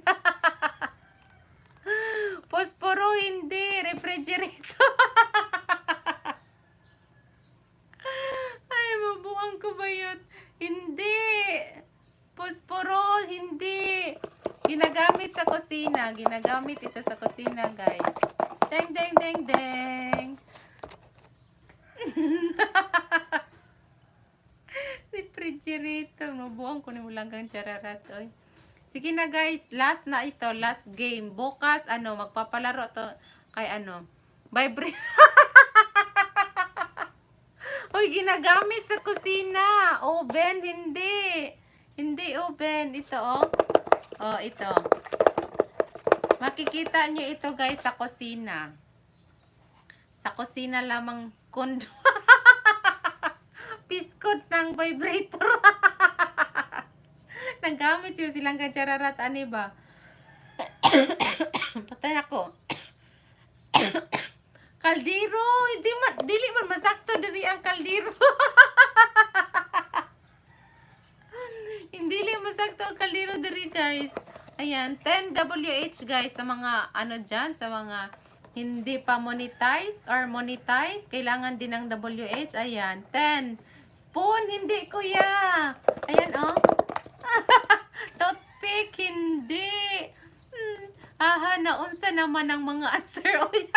Posporo, hindi. Refrigerator. Ay, mabuang ko ba yun? Hindi. Posporo. Ginagamit sa kusina. Ginagamit ito sa kusina, guys. Deng, deng, deng, deng. Refrigerator. Mabuang ko ni Mulanggang Chararat, oy. Sige na, guys. Last na ito. Last game. Bukas, ano, magpapalaro to kay ano. Vibrate. Uy, ginagamit sa kusina. Oven, hindi. Hindi oven. Ito, oh. Oh, ito. Makikita nyo ito, guys, sa kusina. Sa kusina lamang kondo. Piskot ng vibrator. Naggamit siya silang kachararat, ani ba? Patay ako. Kaldero, hindi man dili man masakto diri ang kaldero. Hindi li masakto ang kaldero diri, guys. Ayan, 10 WH, guys, sa mga ano diyan, sa mga hindi pa monetize or monetize, kailangan din ng WH. Ayan, 10. Spoon, hindi, kuya. Ayan, oh. Toothpick, hindi. Aha, naunsa naman ang mga answer. Oy.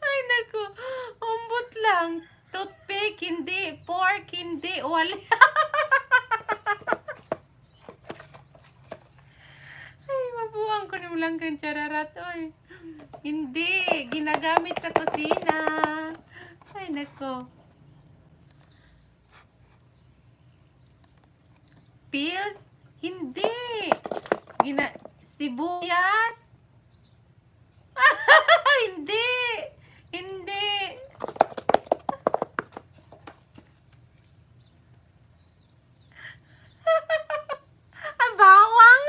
Ay, naku. Umbot lang. Toothpick, hindi. Pork, hindi. Wala. Ay, mabuang ko ni Mulanggang Chararat. Oy. Hindi. Ginagamit sa kusina. Ay, nako. Pills? Hindi. Sibuyas? Hindi. Hindi. Ang bawang.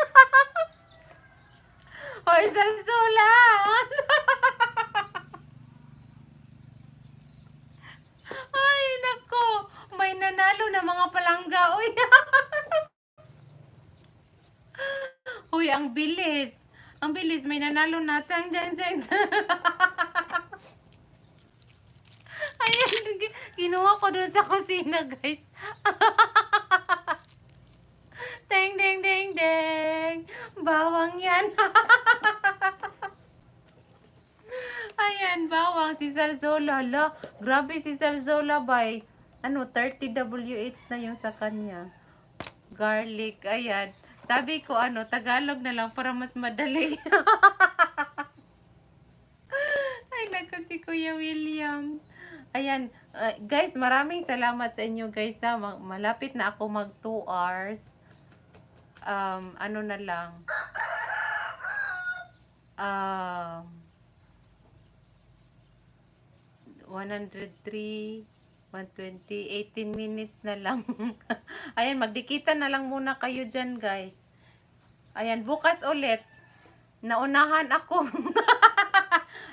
Hoy, salsulan. Ay, nako. May nanalo na mga palangga. Uy. Uy, ang bilis. Ang bilis, may nanalo na. Tang, tang, tang, tang. Ayan, kinuha ko dun sa kusina, guys. Ding, ding, ding, ding. Bawang yan. Ayan, bawang. Si Salzola. Hala, grabe si Salzola by, ano, 30 WH na yung sa kanya. Garlic, ayan. Sabi ko, ano, Tagalog na lang para mas madali. Ay, naku si Kuya William. Ayan, guys, maraming salamat sa inyo, guys. Ha. Malapit na ako mag 2 hours. Ano na lang. 103, 120, 18 minutes na lang. Ayan, magdikita na lang muna kayo dyan, guys. Ayan, bukas ulit. Naunahan ako.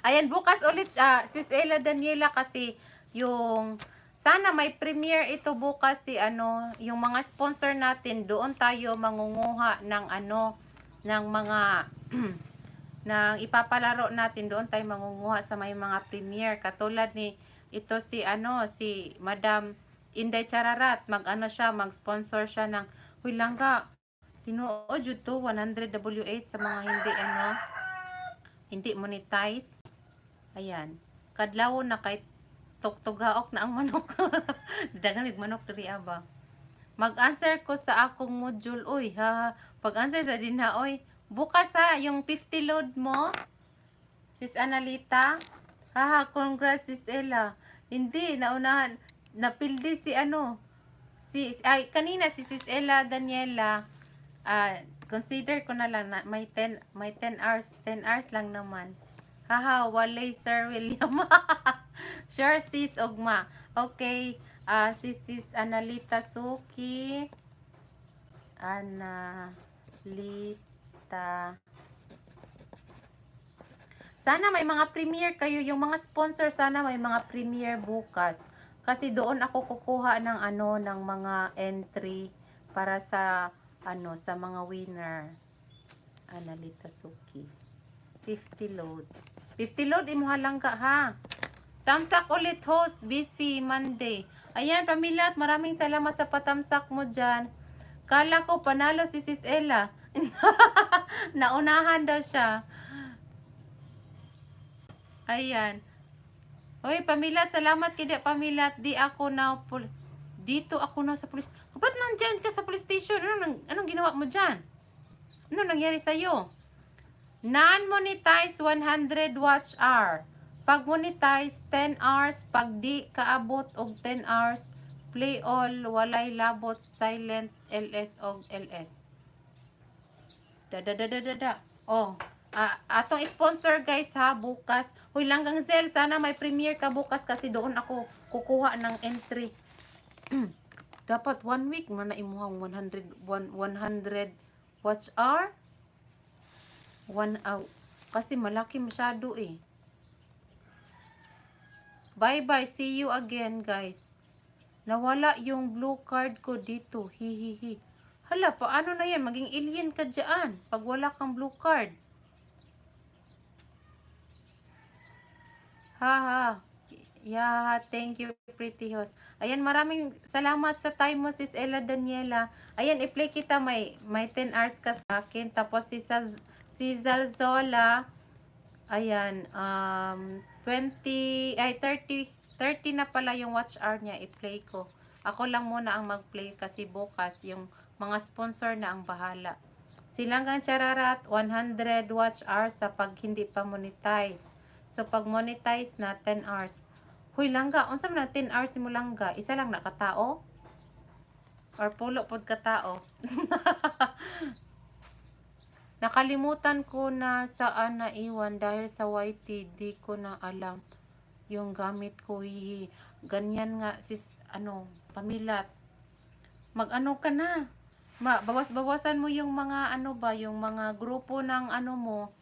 Ayan, bukas ulit, Sis Ella Daniela, kasi yung sana may premiere ito bukas si ano, yung mga sponsor natin, doon tayo mangunguha ng ano, ng mga ng ipapalaro natin, doon tayo mangunguha sa may mga premiere katulad ni ito si ano, si Madam Inday Chararat, mag-ano siya, mag-sponsor siya ng, huy langga, tinuod jud to 100 W8 sa mga hindi ano, hindi monetize. Ayan. Kadlawon na kay tugtugaok na ang manok. Dagan mig manok diri aba. Mag-answer ko sa akong module, oy, ha. Pag-answer sa dinha, oy. Bukas ha, yung 50 load mo. Sis Analita. Haha, congrats, Sis Ella. Hindi, naunahan. Napildi si ano. Si, ay, kanina si Sis Ella Daniela. Ah, consider ko na lang na may 10 hours, 10 hours lang naman. Haha, walay Sir William. Sure, sis Ugma. Okay, ah, si Sis Analita Suki. Analita. Sana may mga premiere kayo, yung mga sponsor, sana may mga premiere bukas. Kasi doon ako kukuha ng ano, ng mga entry para sa ano, sa mga winner. Analita Suki. 50 load. 50 load imuha lang ka ha. Tamsak ulit, host. Busy Monday. Ayan, Pamilat, maraming salamat sa patamsak mo dyan. Kala ko panalo si Sis Ella. Naunahan daw siya. Ayan. Hoy, Pamilat, salamat kay Pamilat. Di ako na dito ako na sa police. Ba't nandyan ka sa police station? Anong ginawa mo dyan? Ano nangyari sa'yo? Non-monetize 100 watch hour. Pag monetize 10 hours, pag di kaabot og 10 hours, play all, walay labot, silent, LS og LS. Da da da da da da. Oh, atong sponsor guys ha bukas. Huy Langgang Zel, sana may premiere ka bukas kasi doon ako kukuha ng entry. Dapat one week man na imuhang 100 100 watch hour. One out. Kasi malaki masyado eh. Bye-bye. See you again, guys. Nawala yung blue card ko dito. Hihihi. Hala, paano na yan? Maging alien ka dyan pag wala kang blue card. Ha ha. Yeah, thank you, pretty host. Ayan, maraming salamat sa time mo, Sis Ella Daniela. Ayan, i-play kita. May 10 hours ka sa akin. Tapos si Zalzola, ayan, 20, ay 30, 30 na pala yung watch hour niya, i-play ko. Ako lang muna ang mag-play kasi bukas yung mga sponsor na ang bahala. Silanggang Chararat, 100 watch hours sa pag hindi pa monetize. So pag monetize na, 10 hours. Huy, Langga, unsa man na 10 hours nimo Langga? Isa lang na katao? Or pulo pod katao? Nakalimutan ko na saan naiwan dahil sa YT, di ko na alam yung gamit ko, hihi. Ganyan nga, sis, ano, Pamilat. Mag-ano ka na. Bawas-bawasan mo yung mga ano ba, yung mga grupo ng ano mo,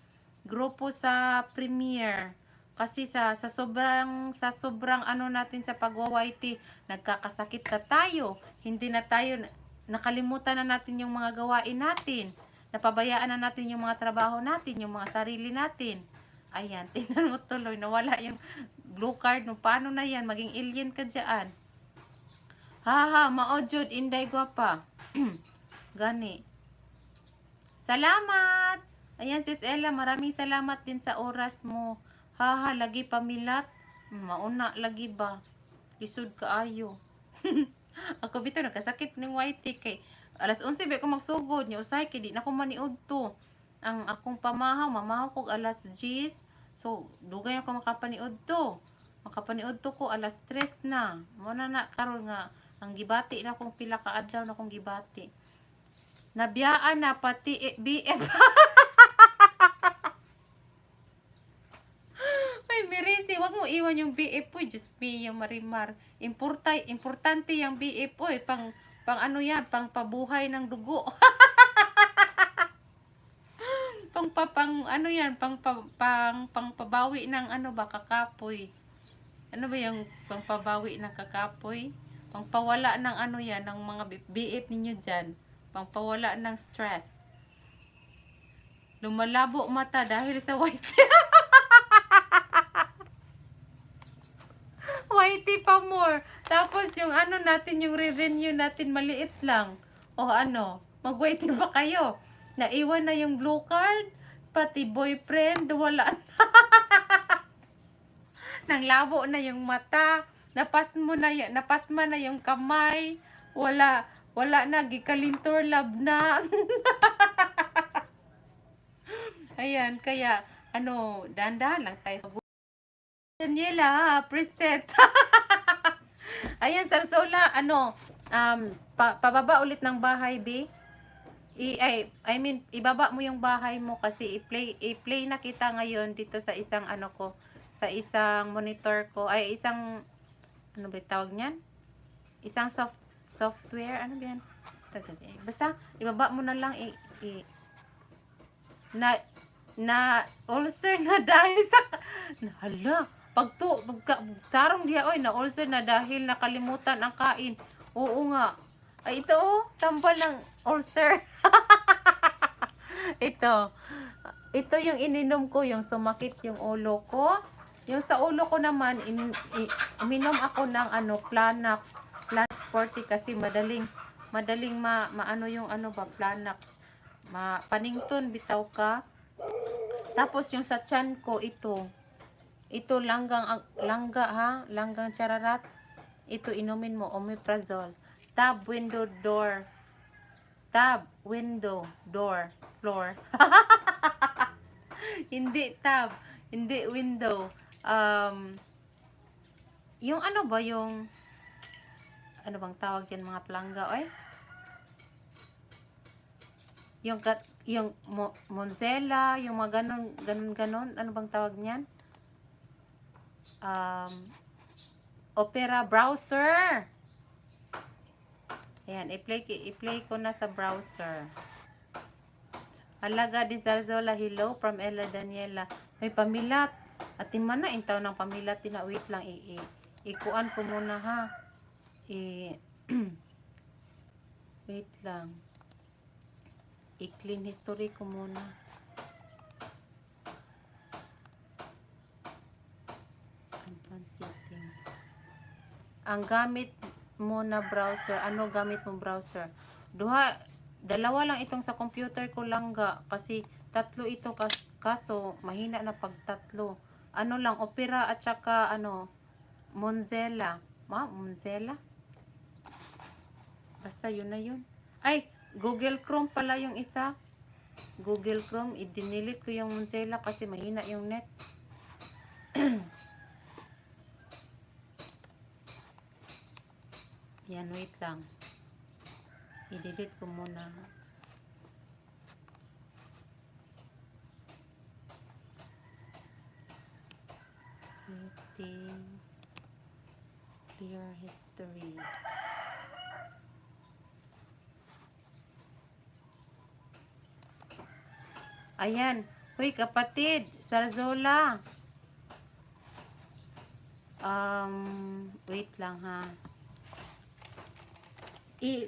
grupo sa Premiere. Kasi sa sobrang ano natin sa pagwa-YT, nagkakasakit na tayo. Hindi na tayo nakalimutan na natin yung mga gawain natin. Napabayaan na natin yung mga trabaho natin, yung mga sarili natin. Ayan, tingnan mo tuloy, nawala yung blue card mo. Paano na yan? Maging alien ka dyan. Haha, mao jud Inday gwapa. Gani. Salamat! Ayan, Sis Ella, maraming salamat din sa oras mo. Haha, lagi Pamilat. Mauna lagi ba? Lisod kaayo. Ako bitaw nagkasakit ng YT kay alas 11 ba ko magsugod nya usay kay di na ko maniud to. Ang akong pamahaw, mamahaw kog alas 10. So dugay ako makapaniud to. Makapaniud to ko alas 3 na. Mo na na karon nga ang gibati na akong pila ka adlaw na akong gibati. Nabiyaan na pati BF. Ay, Mirisi, wag mo iwan yung BF po. Diyos mio, Marimar. Importante yung BF po eh. Pang ano yan, pang pabuhay ng dugo. Pang ano yan, pang pabawi ng ano ba, kakapoy. Ano ba yung pang pabawi ng kakapoy? Pang pawala ng ano yan, ng mga BF ninyo dyan. Pang pawala ng stress. Lumalabo mata dahil sa white. Whitey pa more. Tapos yung ano natin, yung revenue natin maliit lang. O ano, mag-whitey pa kayo. Naiwan na yung blue card, pati boyfriend, wala na. Nanglabo na yung mata, napasma na yung kamay, wala, wala na, gikalintor love na. Ayan, kaya, ano, dahan-dahan lang tayo. Daniela, present. Ayan, Sarsola, ano, pababa ulit ng bahay, B. Ay, I mean, ibaba mo yung bahay mo kasi i-play na kita ngayon dito sa isang ano ko, sa isang monitor ko, ay isang, ano ba tawag niyan? Isang software, ano ba yan? Basta, ibaba mo na lang, i, na, na ulcer na dahil sa, hala, pagka, tarong diya, oy, na ulcer na dahil nakalimutan ang kain. Oo nga. Ay, ito oh, tambal ng ulcer. Ito. Ito yung ininom ko, yung sumakit yung ulo ko. Yung sa ulo ko naman, uminom ako ng ano, Planax, Planax 40 kasi madaling Madaling maano yung ano ba, Planax. Ma, panington, bitaw ka. Tapos yung sa tiyan ko, ito. Ito langgang, langga ha, langgang chararat. Ito inumin mo, omeprazole. Tab, window, door. Tab, window, door, floor. Hindi tab, hindi window. Yung ano ba yung ano bang tawag yan mga plangga oy? Yung kat, yung Monzela, yung mga ganon ganon ganon, ano bang tawag niyan? Um, Opera browser. Ayan, i-play ko na sa browser. Alaga di Zalzola, hello from Ella Daniela. May pamilat. At mana intaw ng pamilat tina, wait lang, i, i ikuan ko muna ha. I wait lang. I-clean history ko muna. Advanced settings. Ang gamit mo na browser, ano gamit mo browser? Duha, dalawa lang itong sa computer ko langga kasi tatlo ito kaso mahina na pag tatlo. Ano lang, Opera at saka ano, Monzela. Ma, Monzela? Basta yun na yun. Ay, Google Chrome pala yung isa. Google Chrome, i-delete ko yung Monzela kasi mahina yung net. Yan, wait lang. I-delete ko muna. Settings. Clear history. Ayan. Hoy, kapatid. Sarzola. Wait lang ha.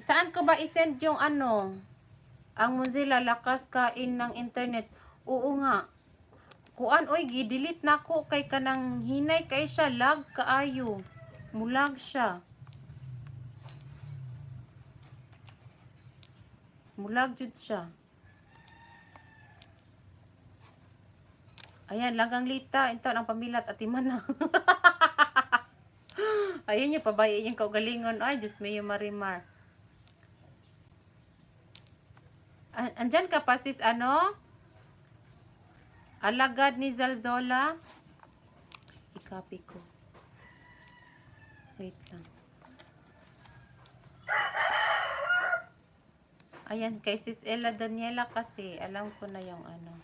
Saan ko ba i-send yung ano? Ang Mozilla, lakas kain ng internet. Oo nga. Kuan, oy, gi-delete na ko kay kanang hinay kay siya, lag kaayo. Mulag siya. Mulag jud siya. Ayan, lagang lita. Ito ang pamilat at na. Ayun yung pabayi yung kaugalingon. Ay, Diyos mio, Marimar. Andyan ka pa sis, ano? Alagad ni Zalzola. I-copy ko. Wait lang. Ayan, kay sis Ella Daniela kasi, alam ko na yung ano.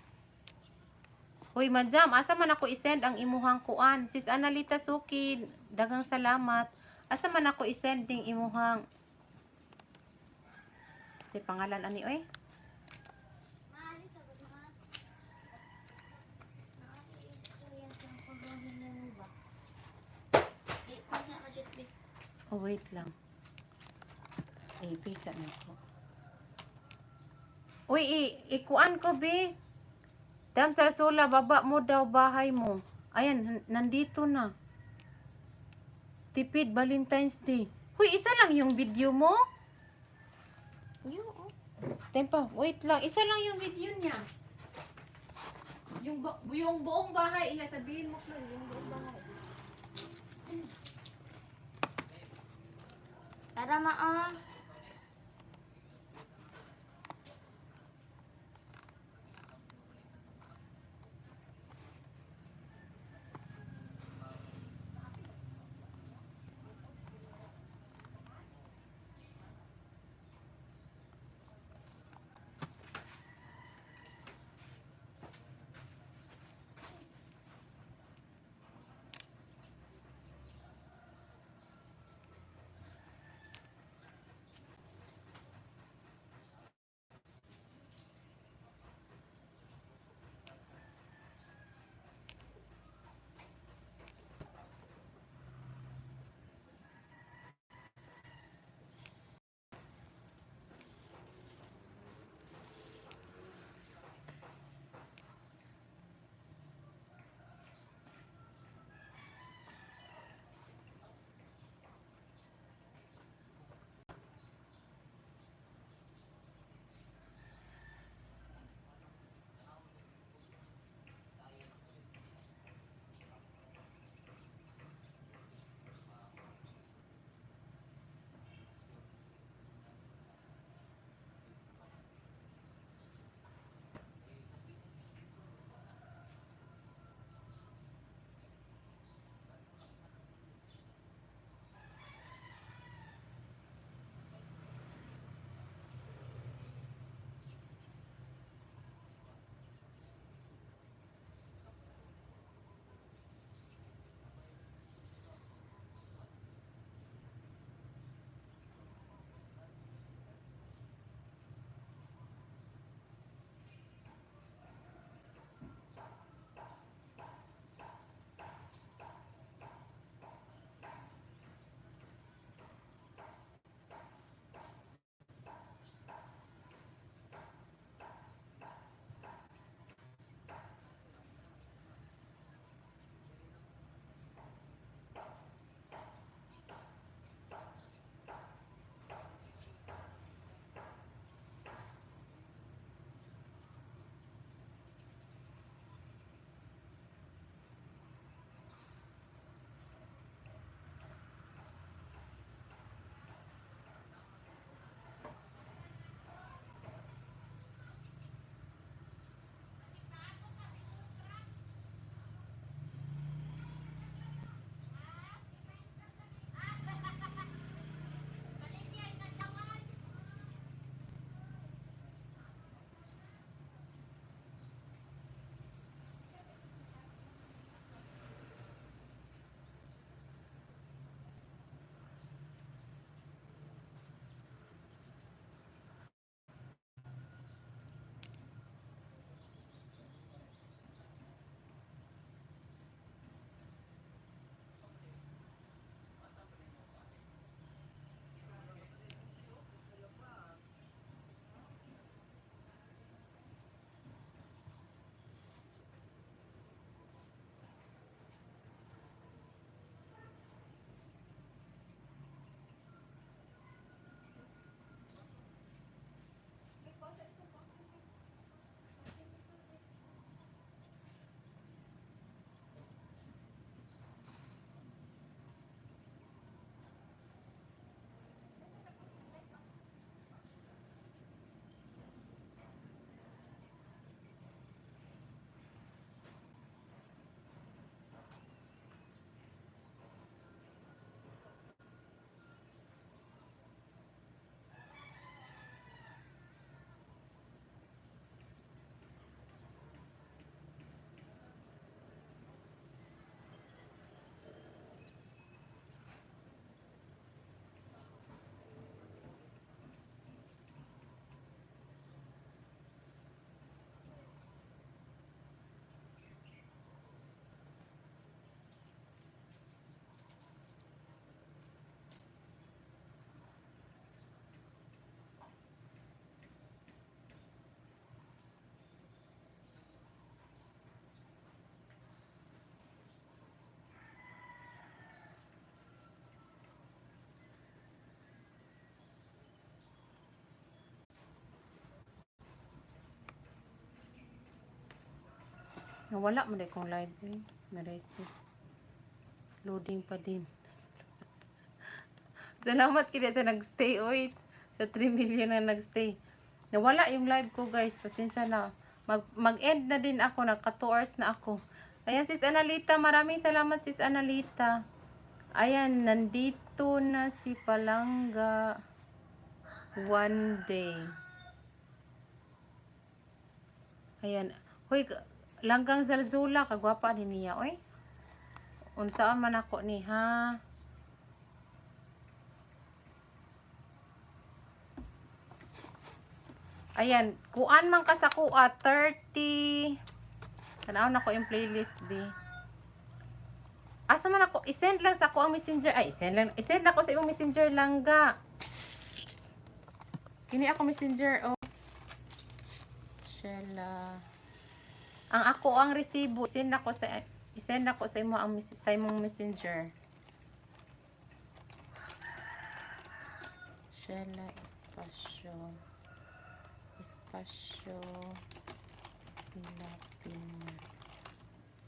Hoy, madam, asa man ako isend ang imuhang kuan? Sis Analita Suki, dagang salamat. Asa man ako isend ning imuhang si pangalan ani oy? Maalis ako, ma. Naka-experience ang pagawin mo ba? Eh, kung saan ka should be. Oh, wait lang. Eh, pisa na ko. Uy, ikuan ko, be. Dam Sarsola, baba mo daw bahay mo. Ayan, nandito na. Tipid Valentine's Day. Huy, isa lang yung video mo? Yung, oh. Tempa, wait lang. Isa lang yung video niya. Yung buong bahay, ila sabihin mo, Chloe, yung buong bahay. Tara, ma, ah. Nawala man kong live eh. Naresi. Loading pa din. Salamat kaya sa nagstay, oy. Sa 3 million na nagstay. Nawala yung live ko, guys. Pasensya na. Mag-end na din ako. Nagka 2 hours na ako. Ayan, Sis Analita. Maraming salamat, Sis Analita. Ayan, nandito na si Palangga. One day. Ayan. Hoy, Langgang Zalzula, kagwapa ni niya, oy. Unsaan man ako ni, ha? Ayan, kuan man ka sa kuha, 30. Tanaw na ko yung playlist, B. Asa man ako, isend lang sa ako ang Messenger. Ay, isend lang, isend ako sa imong Messenger Langga. Kini ako Messenger, oh. Sheila. Ang ako ang resibo, isend ako sa imo ang sa imong Messenger. Sheila Espasyo. Espasyo. Pila Pinya.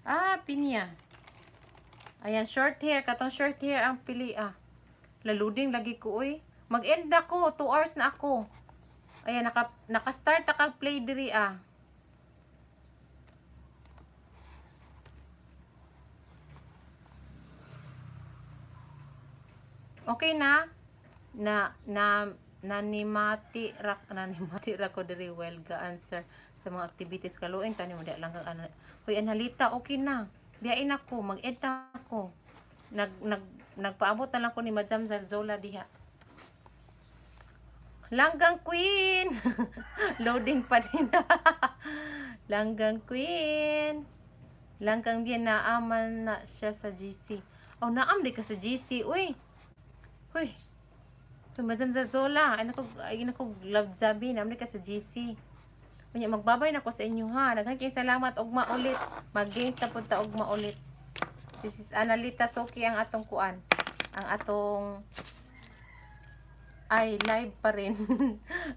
Ah, pinya. Ayan, short hair. Katong short hair ang pili ah. Laluding lagi ko oy. Mag-end na ko. 2 hours na ako. Ayan, naka-start na kag play diri ah. Okay na? Na na nanimati ra ko diri well ga answer sa mga activities kaluin tani mo di lang kang ano. Hoy Analita, okay na. Biyain ako, mag-end na ako. Nag nag nagpaabot na lang ko ni Madam Zarzola diha. Langgang Queen. Loading pa din. Langgang Queen. Langgang bien naaman na siya sa GC. Oh, naam di ka sa GC. Uy. Uy. Uy, Madam Zazola, ay nako, love zabi, naam di ka sa GC. Unya, magbabay na ko sa inyo ha. Daghang kay salamat, ugma ulit. Mag-games na punta ugma ulit. Si Sis Analita Soki ang atong kuan. Ang atong ay live pa rin.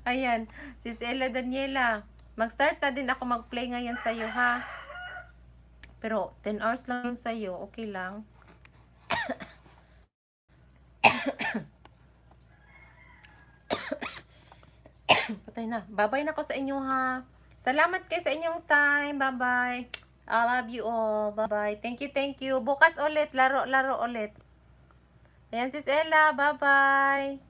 Ayan, Sis Ella Daniela, mag-start na din ako mag-play ngayon sa iyo ha. Pero 10 hours lang yung sa'yo, okay lang. Patay na. Babay na ko sa inyo ha. Salamat kay sa inyong time. Bye-bye. I love you all. Bye-bye. Thank you, thank you. Bukas ulit. Laro, laro ulit. Ayan, Sis Ella. Bye-bye.